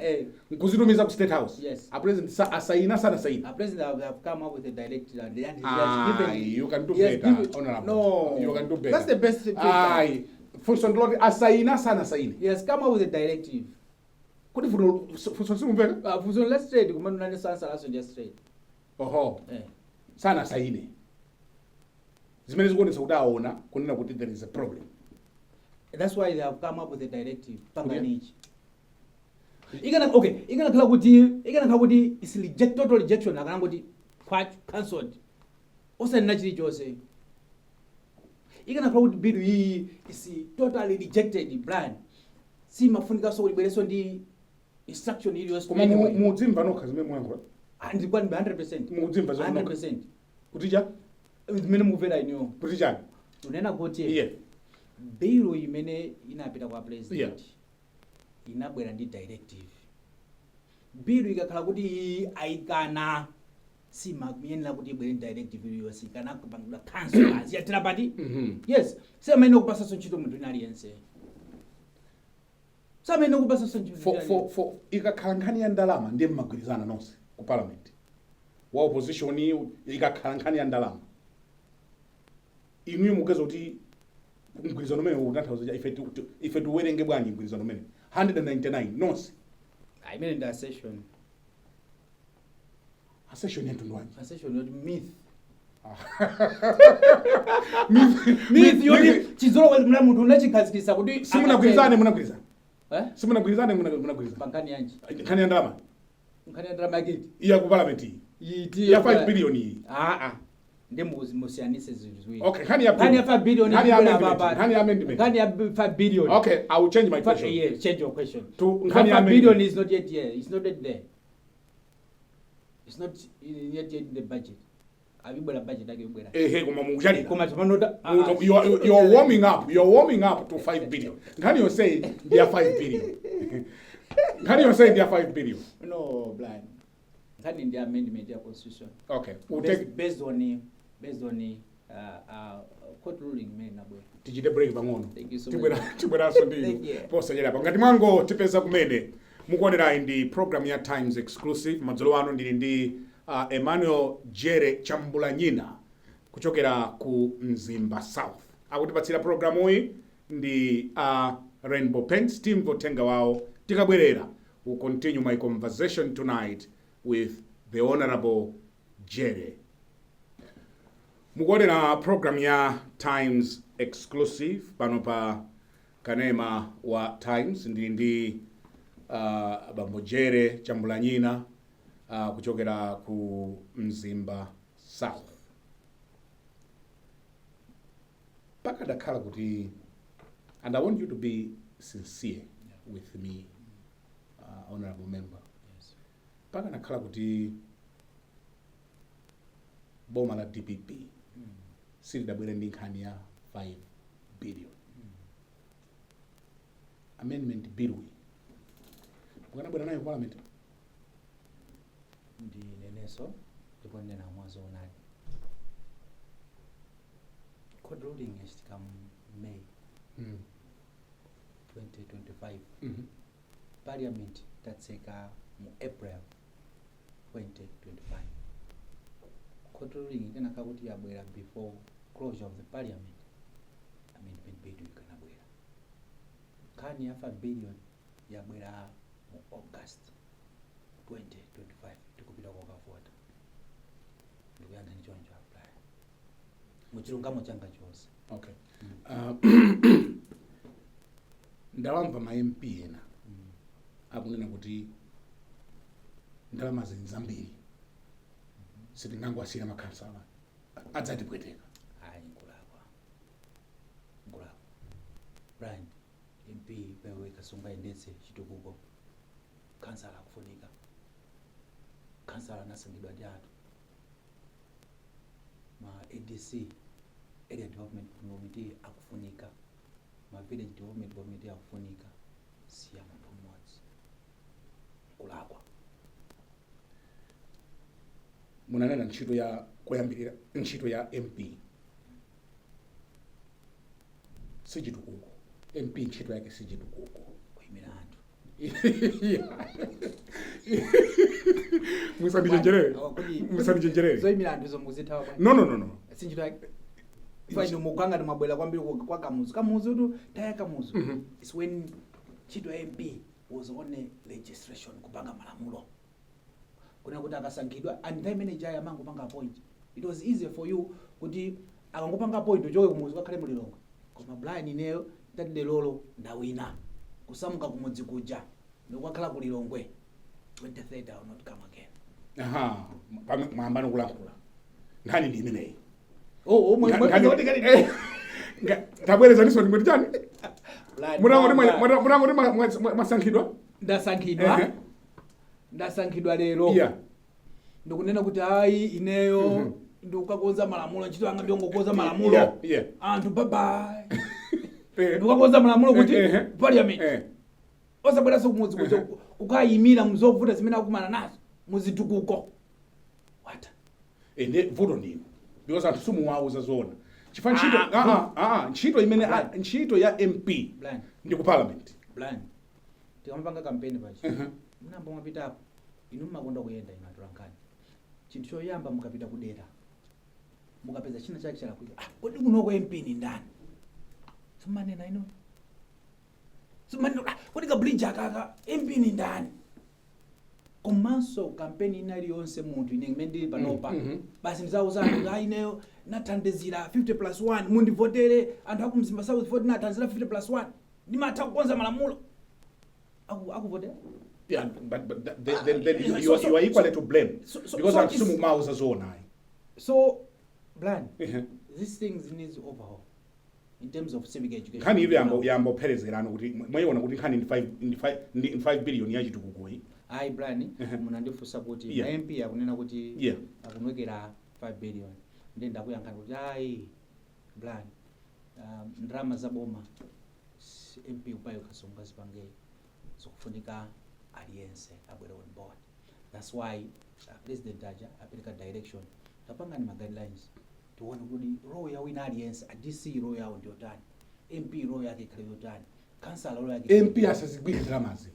nkuzitumiza ku State House, a president asayina, sanasayina?
A president have come up with a directive and he
Ah,
has given
you can do
he has
better, honorable.
No.
You can do better.
That's the best feedback.
Ayi, funso ndiloti asayina, sanasayina?
He has come up with a directive.
Kuti funso sikumveka?
Funso la straight, kumene unane answer laso ndi straight.
Oho. Sanasayine, zimene zikuonetsa kuti aona kunena kuti there is a problem.
That's why they have come up with a directive. Panganichi. Ikana, okay, ikanakhala kuti is reject, total rejection, akanangoti quite cancelled. Osanena chilichonse. Ikanakhala kuti bill iyi is totally rejected, Brian, simafunikanso kuti ibwerenso ndi instruction iliyonse.
Koma mudzimva nokha zimene muyankhula?
Ndikwa 100%.
Mukudzimva zimene nokha?
100%.
Kuti cha?
Zimene mukumvera inuyo.
Kuti chani?
Unena kuti bill imene inapita kwa president inabwera ndi directive. Bill ikakhala kuti iyi ayikana, simayenera kuti ibwere ndi directive iliyonse, ikana kupangidwa cancel aziyatira pati. Yes, samayenera kupasanso ntchito munthu ina aliyense, samayenera kupasanso ntchito
For,
munthu
for ikakhala nkhani ya ndalama ndiye mmagwirizana nonse ku parliament, wa opposition? Ikakhala nkhani ya ndalama, inuyo mukeza kuti mgwirizano umene ukutanthauza ife tiwerenge bwanji mgwirizano umene 199 nonse?
Ah, imene ndi assertion.
Assertion ya mtundu wanji?
Assertion yoti myth, myth yoti chizolowezi mla munthu unachikhazikitsa kuti
Simunagwirizane, munagwirizana?
Eh?
Simunagwirizane, munagwirizana?
Pankhani yanji?
Nkhani ya ndalama.
Nkhani ya ndalama yakiti?
Iya, ku parliament iyi.
Iti?
Ya 5 billion iyi.
Ah ah, ndi musiyanise zinthu ziwiri.
Okay, nkhani ya
Nkhani ya 5 billion.
Nkhani ya
Ibwera
amendment.
papa.
Nkhani ya amendment.
Nkhani ya 5 billion.
Okay, I will change my question.
Yeah, change your question.
To nkhani ya
5 billion
amendment.
is not yet here. It's not yet there. It's not yet in the budget. Abibwera budget ake ibwera.
Ehe, koma mukuchalira.
Koma timanota.
You are warming up. You are warming up to 5 billion. Nkhani yonse ndi ya 5 billion. Nkhani yonse ndi ya 5 billion.
No, Brian, nkhani ndi amendment ya constitution.
Okay. We'll take
Based on court ruling imene inabwera.
Tichite break pang'ono.
Thank you so much.
Tibweranso ndinu
Thank you.
posachedwapa. Ngati mwango tipeza kumene mukuonerayi ndi program ya Times Exclusive. Madzulo ano ndili ndi Emmanuel Jere Chambulanyina kuchokera ku Mzimba South. Akutipatsira programuyi ndi Rainbow Paints. Timve uthenga wawo. Tikabwerera, we'll continue my conversation tonight with the Honorable Jere. Mukuonera program ya Times Exclusive pano pa kanema wa Times. Ndili ndi bambo Jere Chambulanyina kuchokera ku Mzimba South. Pakadakhala kuti, and I want you to be sincere with me, honorable member,
Yes.
pakanakhala kuti boma la DPP silidabwere ndi nkhani ya 5 billion amendment bill iyi, mukanabwera nayo ku parliament?
Ndinenenso, ndipo ndinena mwazoonadi, court ruling yachitika mu May 2025. Parliament tatseka mu April 2025. Court ruling ikanakhala kuti yabwera before closure of the parliament, amendment bill ikanabwera. Nkhani ya 5 billion yabwera mu August 2025, tikupita kokavota. Ndikuyankhani choncho, apply. Muchilungamo changa chonse.
Okay. Ndawamva ma MP ena akunena kuti ndalama zili zambiri, sitingangowasiyira makhansala, adzatipweteka.
Ayi, nkulakwa, nkulakwa, Brian. MP pawekha sungayendetse chitukuko. Kansala akufunika. Kansala anasankhidwa ndi anthu. Ma ADC, area development committee, akufunika. Ma village development committee akufunika. Siya munthu mmodzi, nkulakwa.
Munanena ntchito ya kuyambirira, ntchito ya MP sichitukuko. MP ntchito yake sichitukuko.
Kuyimira anthu.
Musandichenjerere.
Oh,
Musandichenjerere.
Zoyimira anthu zomuzithawa bwanji?
No, no, no, no.
Sinchito yake fine. Mukanga ndimabwera kwambiri kwa Kamuzu. Kamuzu tu taya Kamuzu. It's when ntchito ya MP was on legislation, kupanga malamulo, kuna kuti akasankhidwa and nthawi imene ija amangopanga appoint. It was easy for you kuti akangopanga appoint, uchoke kumuzi ukakhale mulilongwe. Koma Brian, ineyo ndati lelolo ndawina, kusamuka kumudzi kuja ndikukakhala kulilongwe, 2030 I will not come again.
Aha, mwayamba kulankhula. Nkhani ndi imeneyi.
Oh,
Tabwerezaniso, ndimweti chani?
Brian,
Munangoti
Brian.
munangoti mwasankhidwa.
Ndasankhidwa. Ndasankhidwa lero. Ndikunena kuti ayi, ineyo ndikukakonza malamulo. Ntchito yanga ndiyongokonza malamulo. Anthu, bye bye. Ndikukakonza malamulo kuti parliament, osabweranso kumudzi kuja kukayimira mzovuta zimene akumana nazo muzitukuko wata.
Ende vuto ndino because anthu simuwauza zoona chifukwa ntchito
Ah,
ntchito imene
Brian.
ntchito ya MP
Brian.
ndi ku parliament.
Brian, tikamapanga kampeni pachi munamba mwapitapo inu, mmakonda kuyenda inu atolankhani. Chinthu choyamba, mukapita kudera, mukapeza china chake chalakwika, "Ah, kodi kunoko MP ni ndani?" Simanena inu, simanena, "Ah, kodi ka bridge akaka MP ni ndani?" Komanso kampeni ina iliyonse, munthu ine imene ndili panopa, basi ndizawuzana kuti, "Ah, ineyo nathandizira 50 plus 1, mundivotere anthu aku Mzimba South vote, nathandizira 50 plus 1, ndimatha kukonza malamulo." Akuvotera?
Yeah, but then you are equally to blame because anthu simumauza zoona ayi.
So Brian, these things needs overhaul in terms of civic education.
Nkhani iyo yamba kupherezerano kuti mwayiona kuti nkhani ndi 5 ndi 5 ndi 5 billion yachitukukoyi.
Ayi Brian, munandifunsa kuti ma MP akunena kuti akunwekera 5 billion. Ndi ndakuyankhani kuti ayi Brian, ndalama za boma MP upayokha sungazipange. Zikufunika aliyense abwere on board. That's why president aja apereka direction, tapangani ma guidelines, tione kuti role ya wina aliyense, a DC role yawo ndiyotani, MP role yake ikhale yotani, councillor role yake.
MP asazigwire ndalamazi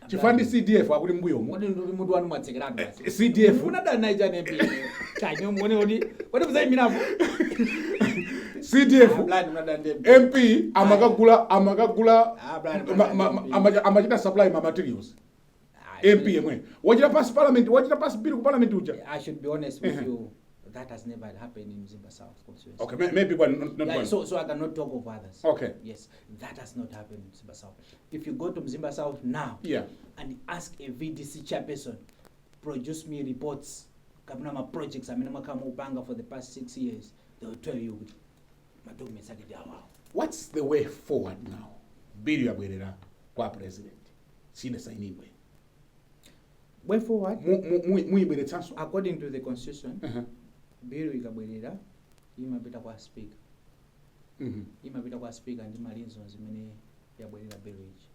chifukwa ndi CDF akuti mbuyomu.
Kodi ndi mutu wanu mwatsekeratu basi?
CDF.
Munadana naye chani MP chanyo? Muone kuti kodi muzayimirapo?
CDF.
Ah, Brian, munadana ndi MP.
MP amakagula
Ah, Brian, Brian, MP.
amachita supply ma materials.
Ah,
MP yemwe wachita pass parliament, wachita pass bill ku parliament uja.
I should be honest with you, that has never happened in Mzimba South constituency.
Okay, maybe one, not
Yeah,
one.
so I cannot talk of others. Yes, that has not happened in Mzimba South. If you go to Mzimba South now and ask a VDC chairperson, "Produce me reports, kapena ma projects amene mwakhala mukupanga for the past 6 years," they will tell you kuti ma documents ake ndi awawo.
What's the way forward now? Bill yabwerera kwa president, sinasainidwe.
Way forward?
Muyibweretsanso?
According to the constitution, bill ikabwerera imapita kwa speaker. Imapita kwa speaker ndi ma reasons zimene yabwerera bill ichi.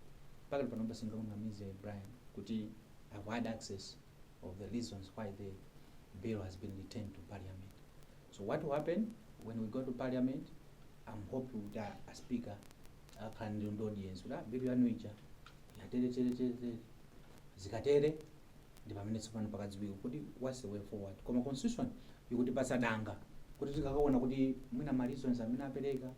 Pakati panopa singakunamize Brian kuti I've had access of the reasons why the bill has been returned to parliament. So what will happen when we go to parliament, I'm hoping kuti a speaker akhala ndi audience kuti, "Ah, bill yanu ija yatere tere tere tere." Zikatere ndi pamene tsopano pakadziwika kuti what's the way forward. Koma constitution ikutipatsa danga kuti tikakaona kuti mwina ma reasons amene apereka,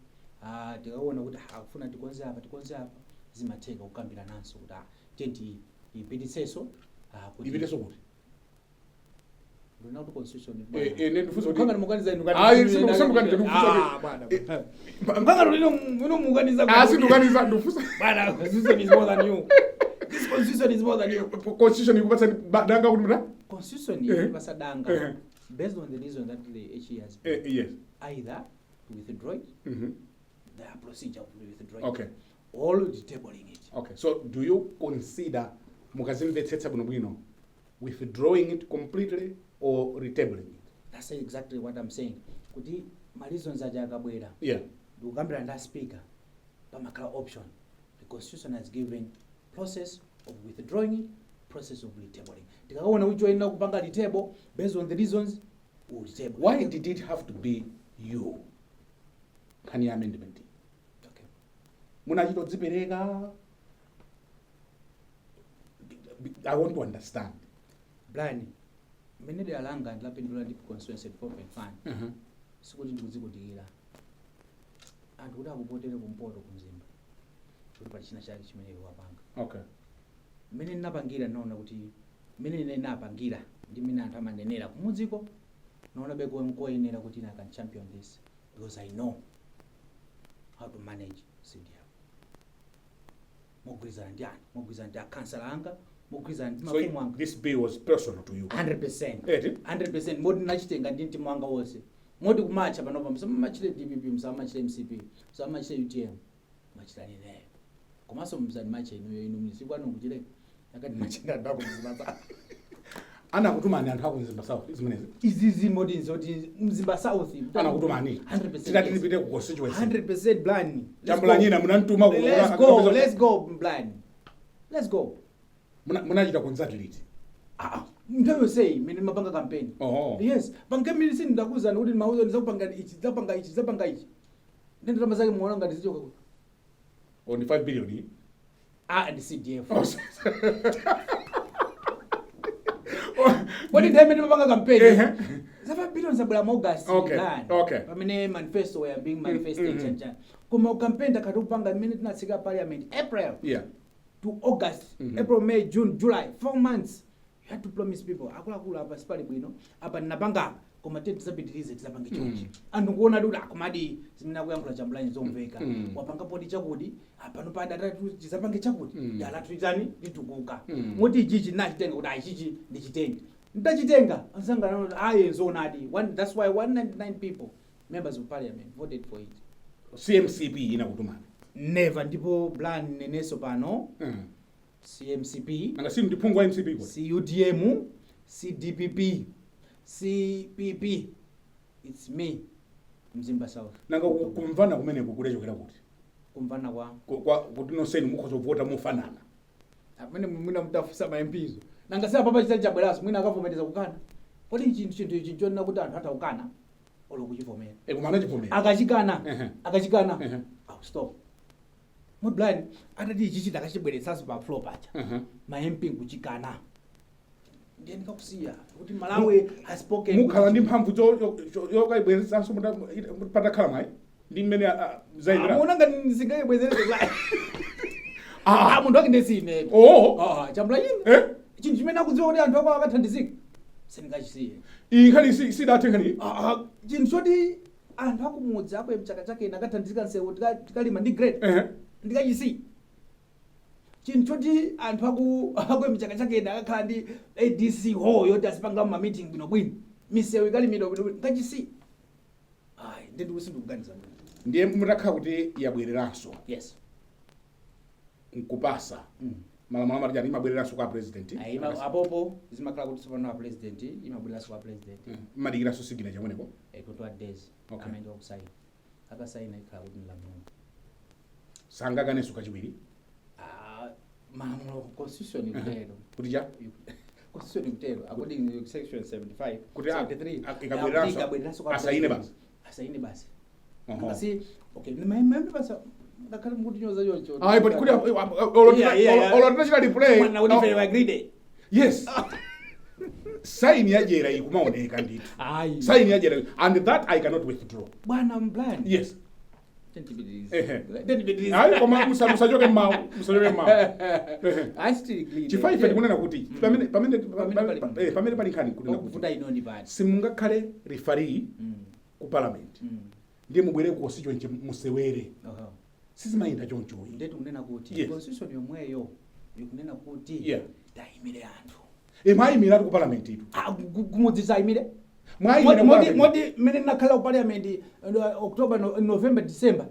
tikaona kuti akufuna tikonze apa, tikonze apa, zimatheka kukambira nanso kuti tiyeni ipititsenso kuti
Ipitenso kuti?
Ndina kuti constitution.
Ine ndifunsa kuti
Mpaka mukaniza inu.
Ayi, simukaniza, ndikufunsa
Ah, bwana. Mpaka lino muno mukaniza.
Ah, sindikaniza, ndikufunsa.
Bwana, constitution is more than you. This constitution is more than you.
Constitution ikupatsa danga kuti muta
Constitution ikupatsa danga based on the reason that the HE has either to withdraw it, the procedure of withdrawing it, or tabling it.
Okay, so do you consider, mukazimvetsetsa bwinobwino, withdrawing it completely or retabling it?
That's exactly what I'm saying, kuti ma reasons aja akabwera, ndikukambirana ndi speaker, pamakhala option. The constitution has given process of withdrawing it, process of retabling. Tikaona which oyenera kupanga retable based on the reasons, we retable.
Why did it have to be you, nkhani ya amendment?
Okay.
Munachita kudzipereka? I want to understand.
Brian, mmene dera langa ndilapindula ndi constituency development fund, sikuti ndikudzikundikira. Anthu kuti akupotere kumpoto, kumzimba, kuti pali china chake chimene iwe wapanga. Mmene ndinapangira, naona kuti mmene ine ndinapangira ndi mmene anthu amanenera kumudziko, naona beko nkoyenera kuti ine I can champion this because I know how to manage CDF mogwirizana ndi anthu, mogwirizana ndi akhansala anga, mogwirizana ndi
So
mafumu anga.
this bill was personal to you?
100%.
Eti?
100%. Moti nachitenga ndi mtima wanga wonse, moti kumatcha panopa musamamachire DPP, musamamachire MCP, musamamachire UTM, machitani ineyo. Komanso msanimache inuyo, inu msiku anu kuchire akati machinga ndako Mzimba South.
Anakutumani anthu aku Mzimba South zimenezi?
Izizi moti nzoti Mzimba South
Anakutumani?
100%.
Titati tipite ku constituency,
100%, Brian.
Chambulanyina munamtuma?
Let's go, let's go, Brian, let's go.
Munachita consult liti?
Ah, nthawi yonseyi imene mapanga campaign.
Oho.
Yes, pankamene sindakuzani kuti mauzo ndizakupanga ichi, ndizapanga ichi, ndizapanga ichi, ndi ndalama zake muona ngati zichoka kuti?
On 5 billion?
Ah, ndi CDF.
Oh,
Kodi nthawi imene mapanga campaign, za 5 billion zabwera mu August, Brian, pamene manifesto were being manifested, chanchani. Koma campaign takati kupanga imene tinatsika parliament April to August, April, May, June, July, 4 months. You had to promise people, akuluakulu, apa sipali bwino, apa ndinapanga apa, koma tiye tizapitirize, tizapange chonchi. Anthu nkuona kuti akomadi zimene akuyankhula Chambulani zomveka. Wapanga poti chakuti apano pada tizapange chakuti, dala tuitani litukuka. Moti ichichi nachitenga kuti achichi ndichitenge, ndachitenga ansanga naona aye zoonadi. That's why 199 people, members of parliament, voted for it.
CMCP inakutumani?
Never. Ndipo Brian, neneso pano, CMCP,
Nanga si ndiphungu wa MCP kuti?
CUDM, CDPP, CPP, it's me, Mzimba South.
Nanga kumvana kumeneko kudachokera kuti?
Kumvana kwa?
Kuti nonsenu mukhoza kuvota mofanana.
Amene mwina mutafusa ma MPs. Nanga sasa papa chitali chabweraso, mwina akavomereza kukana. Kodi chinthu ichi chonena kuti anthu atha kukana olo kuchivomera?
E, koma anachivomera.
Akachikana, akachikana, I'll stop. Mo Brian, atati ichi chidakachibweretsanso pa floor pacha, ma MP nkuchikana, ndiye ndikakusiya kuti Malawi has spoken.
Mukhala ndi mphamvu yokayibweretsanso patakhala mwayi ndi mmene zayendera?
Muona ngati singayibwezereze? Ah, munthu wake ndesine.
Oh.
Ah, chambula ine
Eh?
chinthu chimene akudziwa kuti anthu ako akathandizika, sindingachisiye.
Iyi nkhani sidathe nkhani.
Ah, ah, chinthu choti anthu akumudzi akwe mchaka chake nakathandizika, nsewu tikalima ndi grade, ndikachisiye? Chinthu choti anthu akwe mchaka chake akakhala ndi ADC hall yoti azipanga ma meeting bwinobwino, misewu ikalimidwa bwinobwino, ndikachisiye? Ayi, ndi sindikuganiza bwino.
Ndiye mutakhala kuti yabwereranso, nkupasa, malamulo amati chani? Imabwereranso kwa president?
Ayi, apopo zimakhala kuti tsopano a president, imabwereranso kwa president.
Mmadikiranso signature kumeneko?
21 days. Amene wakusaina, akasaina, ikhala kuti ni lamulo.
Sangakanenso kachiwiri?
Ah, malamulo, constitution ikutero.
Kuti cha?
Constitution ikutero according to section 75,
Kuti
73.
ikabwereranso,
Akuti ikabwereranso kwa
asaine
president.
basi.
Asaine basi.
Oho.
Ngasi okay, nimembe basi, ngakhale mukutinyoza choncho.
Ayi, but kuti olo tinachita replay.
Mwana kuti ife agreed.
Yes, sign yajera ikumaoneka ndithu.
Ayi.
Sign yajera, and that I cannot withdraw.
Bwana Brian,
Yes. Ehe.
Tendipitirize.
Ayi, koma musachoke mmawu, musachoke mmawu. Ehe.
I still clean.
Chifukwa ife tikunena kuti pamene
Pamene pali-
pamene pali nkhani kunena kuti
Okuvuta inoni pati.
Simungakhale referee ku parliament, ndiye mubwere ku constituency musewere. Sizimayenda chonchoyi.
Ndetu kunena kuti constitution yomweyo ikunena kuti tayimire anthu.
E, mwayimiratu ku parliament itu.
Ah, kumudzi sayimire.
Mwayimira ku
Moti
parliament.
moti mmene ndinakhala ku parliament, October, November, December,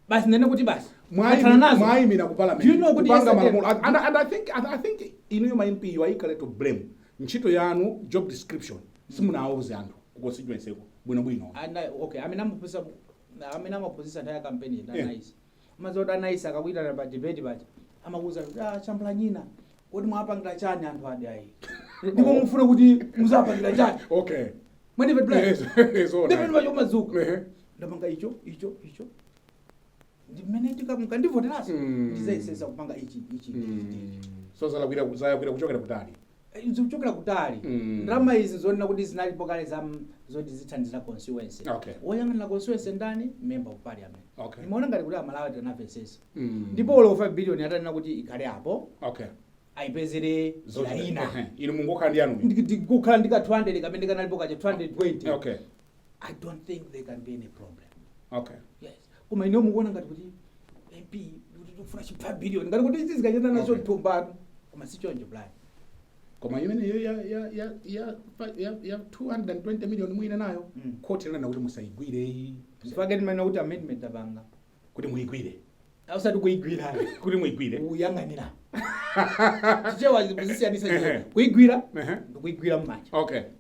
basi nene kuti basi athana nazo.
Mwayimira ku parliament
Do you know kuti
kupanga
yesterday-
malamulo, and I think inuyo ma MP, you are equally to blame. Ntchito yanu, job description, simunawuze anthu ku constituency ko bwinobwino.
Okay, amene amaphunzitsa nthawi ya campaign ndi anaisi. Umadziwa kuti anaisi akakuitana pa debate paja amakuwuza kuti, "Ah, chambula nyina, kodi mwapangira chani anthu adi ayi? Ndipo mufuna kuti muzapangira chani?" Mwene plan.
Yes, all
Ndipo
right.
pacho umadzuka. Ndapanga icho, icho, icho. Ndimene ndikamukandivoteranso ndizayesesa kupanga ichi, ichi, ichi, ichi.
So zalakwira kuchokera kutali.
Zikuchokera kutali. Ndalama izi zonena kuti zinalipo kale za zoti zithandizira constituency. Woyang'anira constituency ndani? Member of parliament. Nimaona ngati kuti Amalawi tinamvesesa. Ndipo olo 5 billion atanena kuti ikhale apo, ayipezere njira ina.
Inu mungokhala ndi yanuyo.
Ndikukhala ndika 200 kamene kanalipo kaja, 220. I don't think there can be any problem. Yes, koma ine mukuona ngati kuti MP kuti tikufuna chi 5 billion, ngati kuti izi zikachita nacho thumbatu, koma si choncho plan.
Koma imeneyo ya 220 million mwina nayo, khoti linena kuti musayigwire.
Chifukwa timanena kuti amendment apanga.
Kuti muyigwire.
Ausati kuigwira.
Kuti muyigwire.
Kuyang'anira. Chichewa zisiyanisa. Kuigwira ndikuigwira mmanja.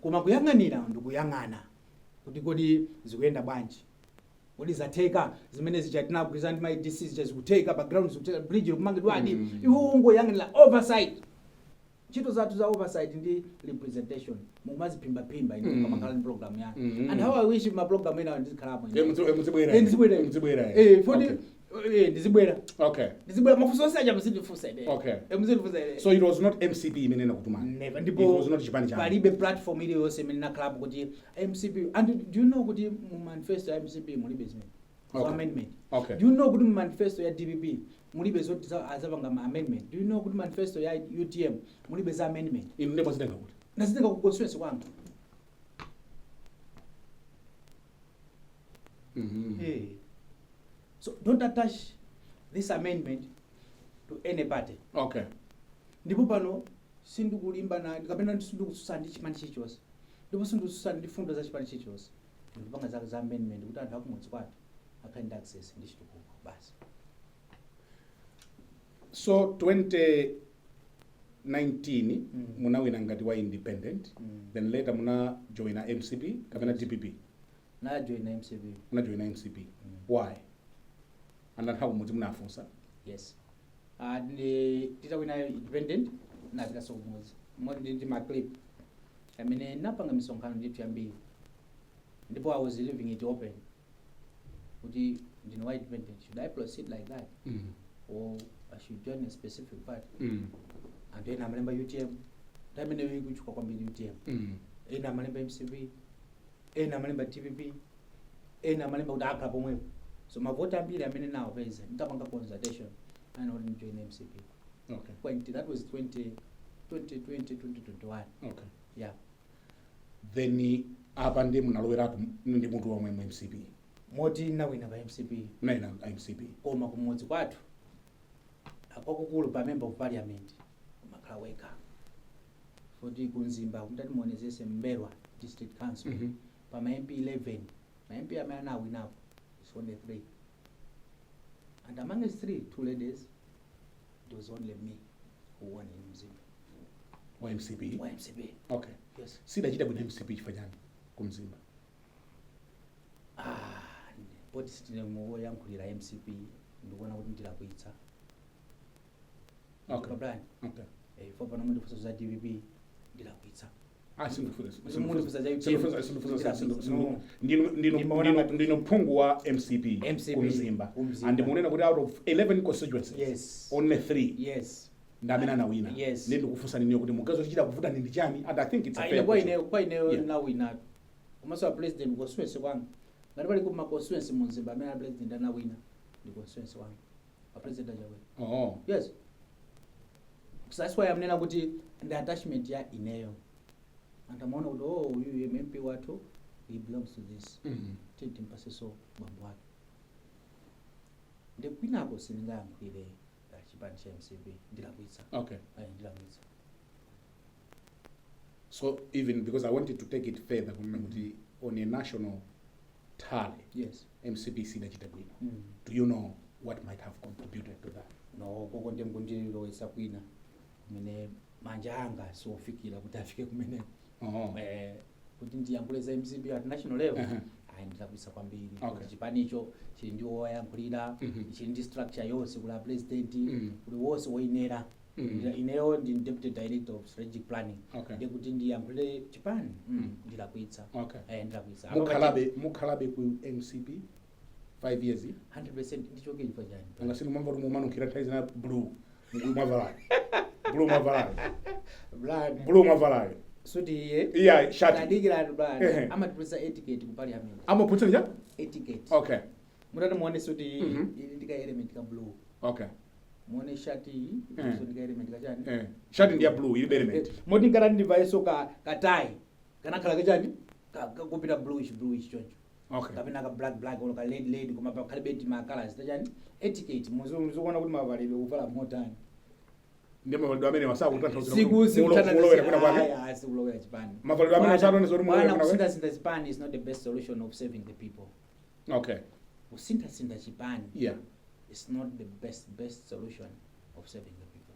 Koma kuyang'anira ndikuyang'ana kuti kodi zikuyenda bwanji, kodi zatheka zimene zichatinagwirizana ndi ma ADC zija, zikutheka background, zikutheka, bridge likumangidwadi? Iwo ungoyang'anira, oversight. Ntchito zathu za oversight ndi representation mukumaziphimbaphimbha ine mukamakhala ndi program yanu. And how I wish ma program ena ndizikhalapo ine.
Muzibwera.
Eh, ndizibwera.
Muzibwera.
Foti ndizibwera. Ndizibwera, mafunso onse aja muzindifunsa ine. Muzindifunsa ine.
So it was not MCP imene inakutumani?
Never.
It
Ndipo
was not chipani chanu?
Palibe platform iliyonse imene nakhalapo kuti MCP. And do you know kuti mu manifesto ya MCP mulibe zimene so amendment? Do you know kuti mu manifesto ya DPP mulibe zoti azapanga ma amendment? Do you know kuti manifesto ya UTM mulibe za amendment?
Inu ndipo zitenga kuti?
Nazitenga ku constituency kwanga. So don't attach this amendment to any party. Ndipo pano sindikulimbana kapena sindikutsutsana ndi chipani chilichonse, ndipo sindikutsutsana ndi fundo za chipani chilichonse. Ndikupanga za amendment kuti anthu akumudzi kwathu akhale ndi access ndi chitukuko basi.
So 2019 munawina ngati wa independent. Then later muna joina MCP kapena DPP?
Na join MCP.
Muna joina MCP. Why? And anthu akumudzi munafunsa?
Yes. Titawina independent napitanso kumudzi moti ndi ma clip amene napanga misonkhano ndithu yambiri, ndipo I was leaving it open kuti ndine wa independent, should I proceed like that or I should join a specific party? Anthu ena amalemba UTM, nthawi imeneyo ikuchuka kwambiri UTM. Ena amalemba MCP, ena amalemba DPP, ena amalemba kuti akhala pomwepo. So mavoti ambiri amene nawapeza nditapanga consultation ana kuti ndijoin MCP. 20, that was 20 2020, 2021. Yeah.
Then apa ndi munaloweratu ndi mutu womwe mu MCP?
Moti nawina pa MCP.
Munayina MCP.
Koma kumudzi kwathu akwakukulu pa member of parliament umakhala wekha, foti kumzimba kumtati muonezese Mbelwa District Council, pa ma MP 11, ma MP amene anawinapo is only 3, and among these three, two ladies. It was only me who won in Mzimba.
Wa MCP?
Wa MCP. Yes.
Sidachita bwino MCP chifukwa chani kumzimba?
Ah, poti sitine muwoyankhulira MCP, ndikuona kuti ndilakwitsa. Brian. Fo pano mundifunsa za DPP, ndilakwitsa.
Ah, sindifunsa.
Mundifunsa za UTM.
Sindifunsa.
No.
Ndinu
Ndimaona
ndinu phungu wa MCP
MCP
kumzimba.
kumzimba.
And munena kuti out of 11 constituencies, only 3 ndi amene anawina.
Yes.
Ndi ndikufunsa niniyo kuti mugazo chichita kuvuta ndi chani, and I think it's a
Ah,
fair
ine kwa
question.
ine, kwa ineyo nawina. Komanso a president constituency kwanga, ngati pali kuma constituency mumzimba amene a president anawina, Ndi constituency wanga, a President Achakwera.
Oh.
Yes, so that's why amnena kuti ndi attachment ya ineyo. Anthu amaona kuti, oh, uyu MP wathu, he belongs to this. Timpaseso bambo wake. Ndi kwinako sindingayankhulire chipani cha MCP, ndilakwitsa. Ayi, ndilakwitsa.
So even because I wanted to take it further, kunena kuti on a national tally, MCP sidachita bwino. Do you know what might have contributed to that?
No, koko ndi mkundilowesa kwina kumene manja anga siofikira kuti afike kumeneko. Kuti ndiyankhule za MCP at national level, ayi, ndilakwitsa kwambiri. Kuti chipanicho chili ndi woyankhulira, chili ndi structure yonse, kula president, kuli wonse woyenera. Ineyo ndi deputy director of strategic planning. Ndiye kuti ndiyankhule chipani, ndilakwitsa. Ndilakwitsa.
Mukhalabe ku MCP 5 years?
100%. Ndichoke chifukwa chani?
Anga sinumamva kuti mumanunkhira nthawi zina blue mwavalayo, blue mwavalayo.
Brian,
Blue mwavalayo.
Suti iye.
Iya, shati.
Tadikirani, Brian. Amatipulisa etiquette ku parliament.
Amaphunzira cha?
Etiquette. Mutati muone suti iyi, ili ndi ka element ka blue. Muone shati iyi, ilinso ndi ka element kachani?
Shati ndi ya blue, ilibe element.
Moti ngati ndivayeso ka katai kanakhala kachani, kupita bluish bluish choncho, kapena ka black black or ka red red, koma pakhale beti ma colors tachani, etiquette. Muzukuona kuti mavalidwe, kuvala motani.
Ndi mavalidwe amene wasakutanthauza
Siku
mulowera kwina kwake.
Sikulowera chipani.
Mavalidwe amene wasatanthauza kuti mulowera
Bwana,
kwina kwake.
kusinthasintha chipani is not the best solution of saving the people. Kusinthasintha chipani is not the best solution of saving the people.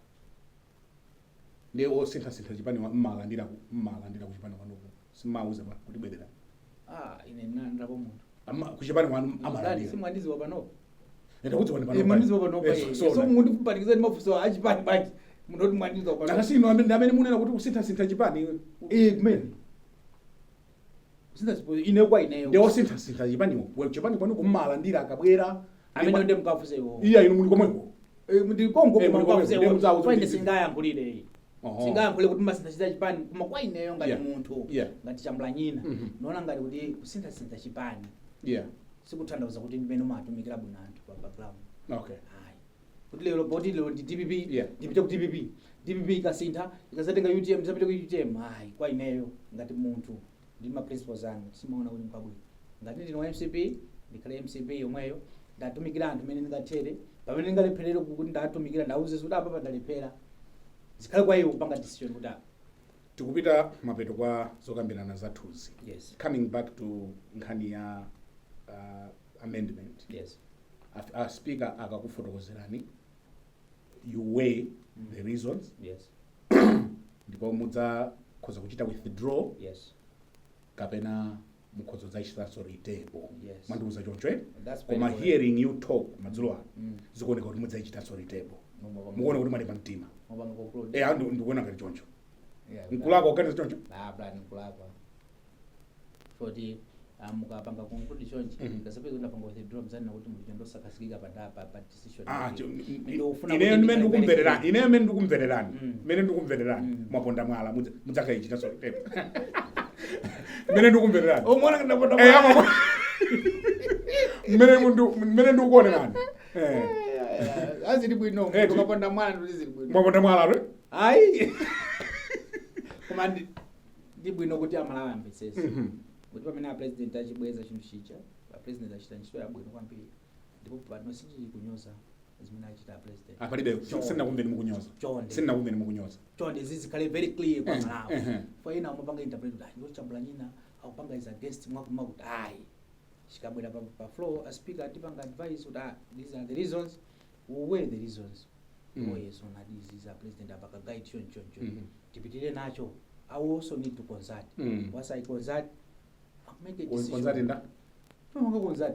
Ndi osinthasintha chipani mmalandira ku chipani kwanuko, simmauza pa kuti bwerera?
Ah, ine ndinalandirapo munthu?
Ku chipani kwanu amalandira?
Simwandiziwa panopo.
Ndakudziwa pano.
Mwandiziwa panopo.
So
So mundipanikiza ndi mafunso achipani bwanji mundoti mwandiziwa panopo?
Nakasino amene amene munena kuti kusinthasintha chipani.
Kumene kusintha ine kwa ineyo.
Ndi osinthasintha chipaniwo, we chipani kwanuko mmalandira akabwera?
Amene ndi mkafunse iwo.
Iya, inu muli komweko.
Ndi kongo.
Muli
Koma
komweko.
mkafunse
Ndiye
iwo.
mudzawo
Fine,
kuti
singayankhulire. Singayankhule kuti masinthasintha chipani, koma kwa ineyo ngati munthu, ngati Chambulanyina, noona ngati kuti kusinthasintha chipani sikutanthauza kuti ndimene umatumikira bwino anthu pa background. Ayi, kuti lero poti lero ndi DPP, ndipite ku DPP, DPP ikasintha ikazatenga UTM, ndisapite ku UTM, ayi. Kwa ineyo ngati munthu ndi ma principles anga, simaona kuti nkwabwino. Ngati ndine wa MCP, ndikhale MCP yomweyo, ndatumikira anthu mene ndingathere. Pamene ndingalepherere kuti ndatumikira, ndauze kuti apa pandalephera, zikhale kwa iwo kupanga decision kuti
Tikupita mapeto kwa zokambirana zathuzi.
Yes.
Coming back to nkhani ya amendment, a speaker akakufotokozerani, you weigh the reasons, ndipo mudzakhoza kuchita withdraw, kapena mukhoza kudzachitanso retable?
Yes.
Mwandiuza choncho, eh?
That's
Koma
very
hearing you talk madzulo ano, zikuoneka kuti mudzachitanso retable. Mukuona kuti mwalimba mtima?
Mupanga conclude.
Eh, ndikuona ngati choncho. Nkulakwa kuganiza choncho?
Ah, Brian, nkulakwa foti mukapanga conclude chonchi, kasapeza kuti ndapanga withdraw, mzanena kuti munthu ndosakhazikika pa decision
Ah,
yake. Ndikufuna
ineyo
kuti
ndimene
ndikhale
ndikumvererani, ineyo mmene ndikumvererani, mmene ndikumvererani, mwaponda mwala, mudzakayichitanso retable, mmene ndikumvererani.
Umona ngati ndaponda
Eh,
mwala.
Mmene ndikukuonerani.
Azili bwino. Tukaponda mwala ndi zili bwino.
Mwaponda mwala lwe.
Ayi, koma ndi bwino kuti Amalawi amvetsetse kuti pamene a president achibweza chinthu chija, a president achita ntchito yabwino kwambiri, ndipo pano sitili kunyoza zimene achita a president.
Apalibe.
Chonde.
Sindinakumveni mukunyoza.
Chonde.
Sindinakumveni mukunyoza.
Chonde, zizikhale very clear kwa Malawi. For ina amapanga interpret kuti ayi, Chambulanyina akupanga is against mwakuma, kuti ayi, chikabwera pa floor, a speaker atipanga advice kuti, ah, these are the reasons, we weigh the reasons. Oh yes, on izi za president apaka guide chon chon chon, tipitirire nacho. I will also need to consult. Once I consult, I'll make a decision.
Consult nda?
Pamanga consult.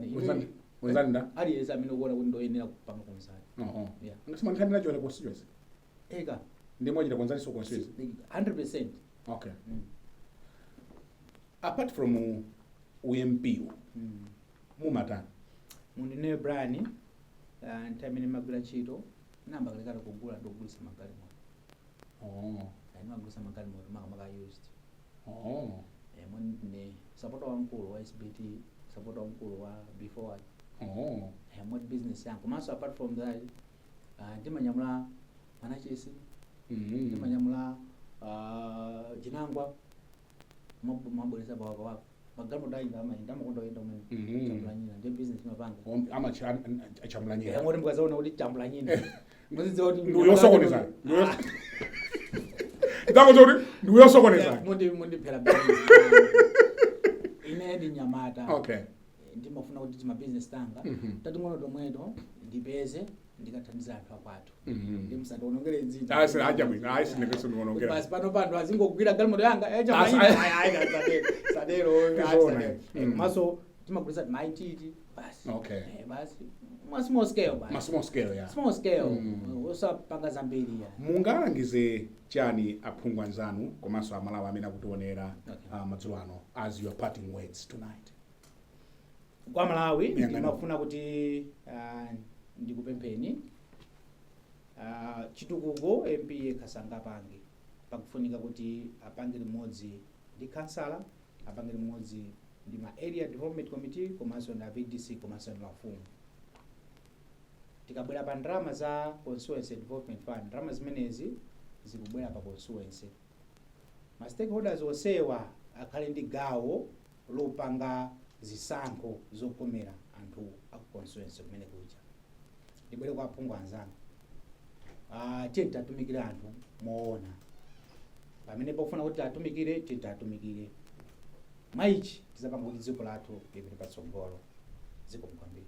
Consult nda?
Aliyense amene ukuona kuti ndoyenera kupanga consult. Yeah.
Ngasima nkhani nacho le constituency.
Eka.
Ndi mwachita consult so constituency?
100%.
Okay. Apart from uMP, mumatani?
Mundineyo Brian, nthawi imene magwira ntchito, namba kalekale kugula ndikugulitsa magalimoto. Ndimagulitsa magalimoto, makamaka used. Moni ndine supporter wamkulu wa SBT, supporter wamkulu wa Be Forward.
Oh.
Moti business yanga, komanso apart from that, ndimanyamula manachesi, ndimanyamula chinangwa, mabweresa pawakawaka, magalimoto ayinda amayenda, amakonda kuyenda kumene. Chambulanyina ndiye business imapanga.
Chambulanyina.
Moti mukazaona kuti Chambulanyina, muzidziwa kuti
Ndiuyosokoneza. Ndangoti ndiuyosokoneza.
Mundiphera business. Ine ndi nyamata. Ndimafuna kuti tima business tanga tating'ono tomweto ndipeze, ndikathandiza anthu akwathu. Ndi musandionongere dzina.
Ah, aja bwino. Ayi, sindikuonongera.
Basi pano panthu azingogwira galimoto yanga. Sadero.
Tizoona.
Komanso timagulisa timaititi basi. Basi ma small scale basi.
Ma small scale, ya.
Small scale. Osapanga zambiri ya.
Mungalangize chani aphungu anzanu komanso Amalawi amene akutionera madzulo ano as your parting words tonight?
Kwa Malawi,
Muyang'ano.
ndimafuna kuti ndikupempheni, chitukuko MP yekha sangapange. Pakufunika kuti apange limodzi ndi kansala, apange limodzi ndi ma area development committee, komanso ndi a VDC, komanso ndi mafumu. Tikabwera pa ndalama za Constituency Development Fund, ndalama zimenezi zikubwera pa constituency, ma stakeholders onsewa akhale ndi gawo lopanga zisankho zokomera anthu aku constituency kumene kuja. Ndibwere kwa aphungu anzanga, tiye tatumikire anthu moona. Pamene pofuna kuti atumikire, tiye tatumikire. Mwaichi tizapanga kuti dziko lathu lipite patsogolo. Dziko kwambiri.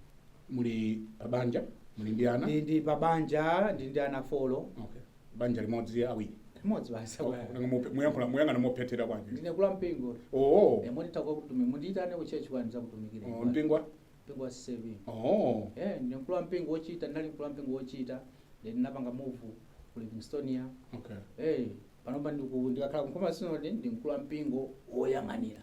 Muli pabanja? Muli ndi ana?
Ndi pabanja, ndi ana 4.
Okay, banja limodzi, awiri?
Limodzi basi.
Okay. Nanga muyankhula, muyang'ana mophethera kwanje.
Ndine kula mpingo. Monditha kutumi mundiyitane ku church kwani zakutumikire.
Oh, mpingwa?
Mpingo wa CCAP. Ndine mkulu wa mpingo wochita, ndinali mkulu wa mpingo wochita, then ndinapanga move ku Livingstonia. Panopa ndikakhala ku Synod, ndi mkulu wa mpingo woyang'anira.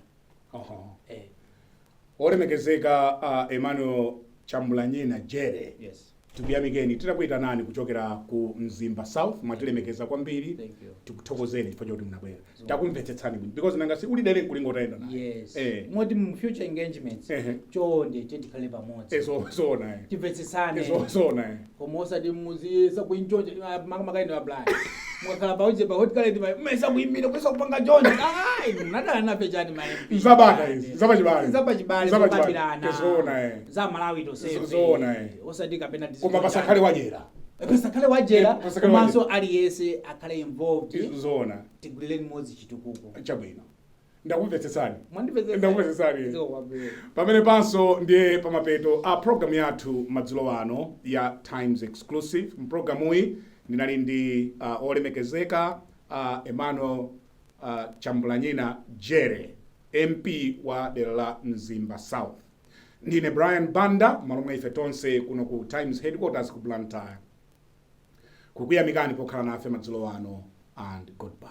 Olemekezeka Emmanuel Chambulanyina Jere,
Yes.
tikuyamikeni titakuyitanani kuchokera ku Mzimba South. Mwatilemekeza kwambiri.
Thank you.
Tikuthokozeni chifukwa chakuti munabwera. Takumvetsetsani bwino, because nanga si ulidere nkulinga utayenda naye.
Yes. Moti mu future engagements, chonde tikhale pamodzi.
Zoona, eh.
Timvetsetsane.
Zoona, eh.
Koma osati muziyesa kuinchonje makaindi wa blind, mukakhala pauje pa hot current, mmesa kuyimira, kwesa kupanga chonje. Ai, mnadala nafe chani ma MP?
Zabata izi, zapachibale.
Zapachibale.
Zapachibale.
Zokambirana.
Zoona, eh.
Za Malawi tonsefe.
Zoona, eh.
Osati kapena
Koma pasakhale wajera.
Pasakhale wajera.
Pasakhale.
Komanso aliyense akhale involved.
Zoona.
Tigulire limodzi chitukuko.
Chabwino, ndakumvetsetsani.
Mwandimvetsetsa?
Ndakumvetsetsani.
Ziko kwambiri.
Pamene panso ndiye pamapeto a programu yathu madzulo ano ya Times Exclusive. Mpulogalamuyi ndinali ndi olemekezeka Emmanuel Chambulanyina Jere, MP wa dera la Mzimba South. Ndine Brian Banda, malo mwa ife tonse kuno ku Times headquarters ku Blantyre, kukuyamikani pokhala nafe madzulo ano, and goodbye.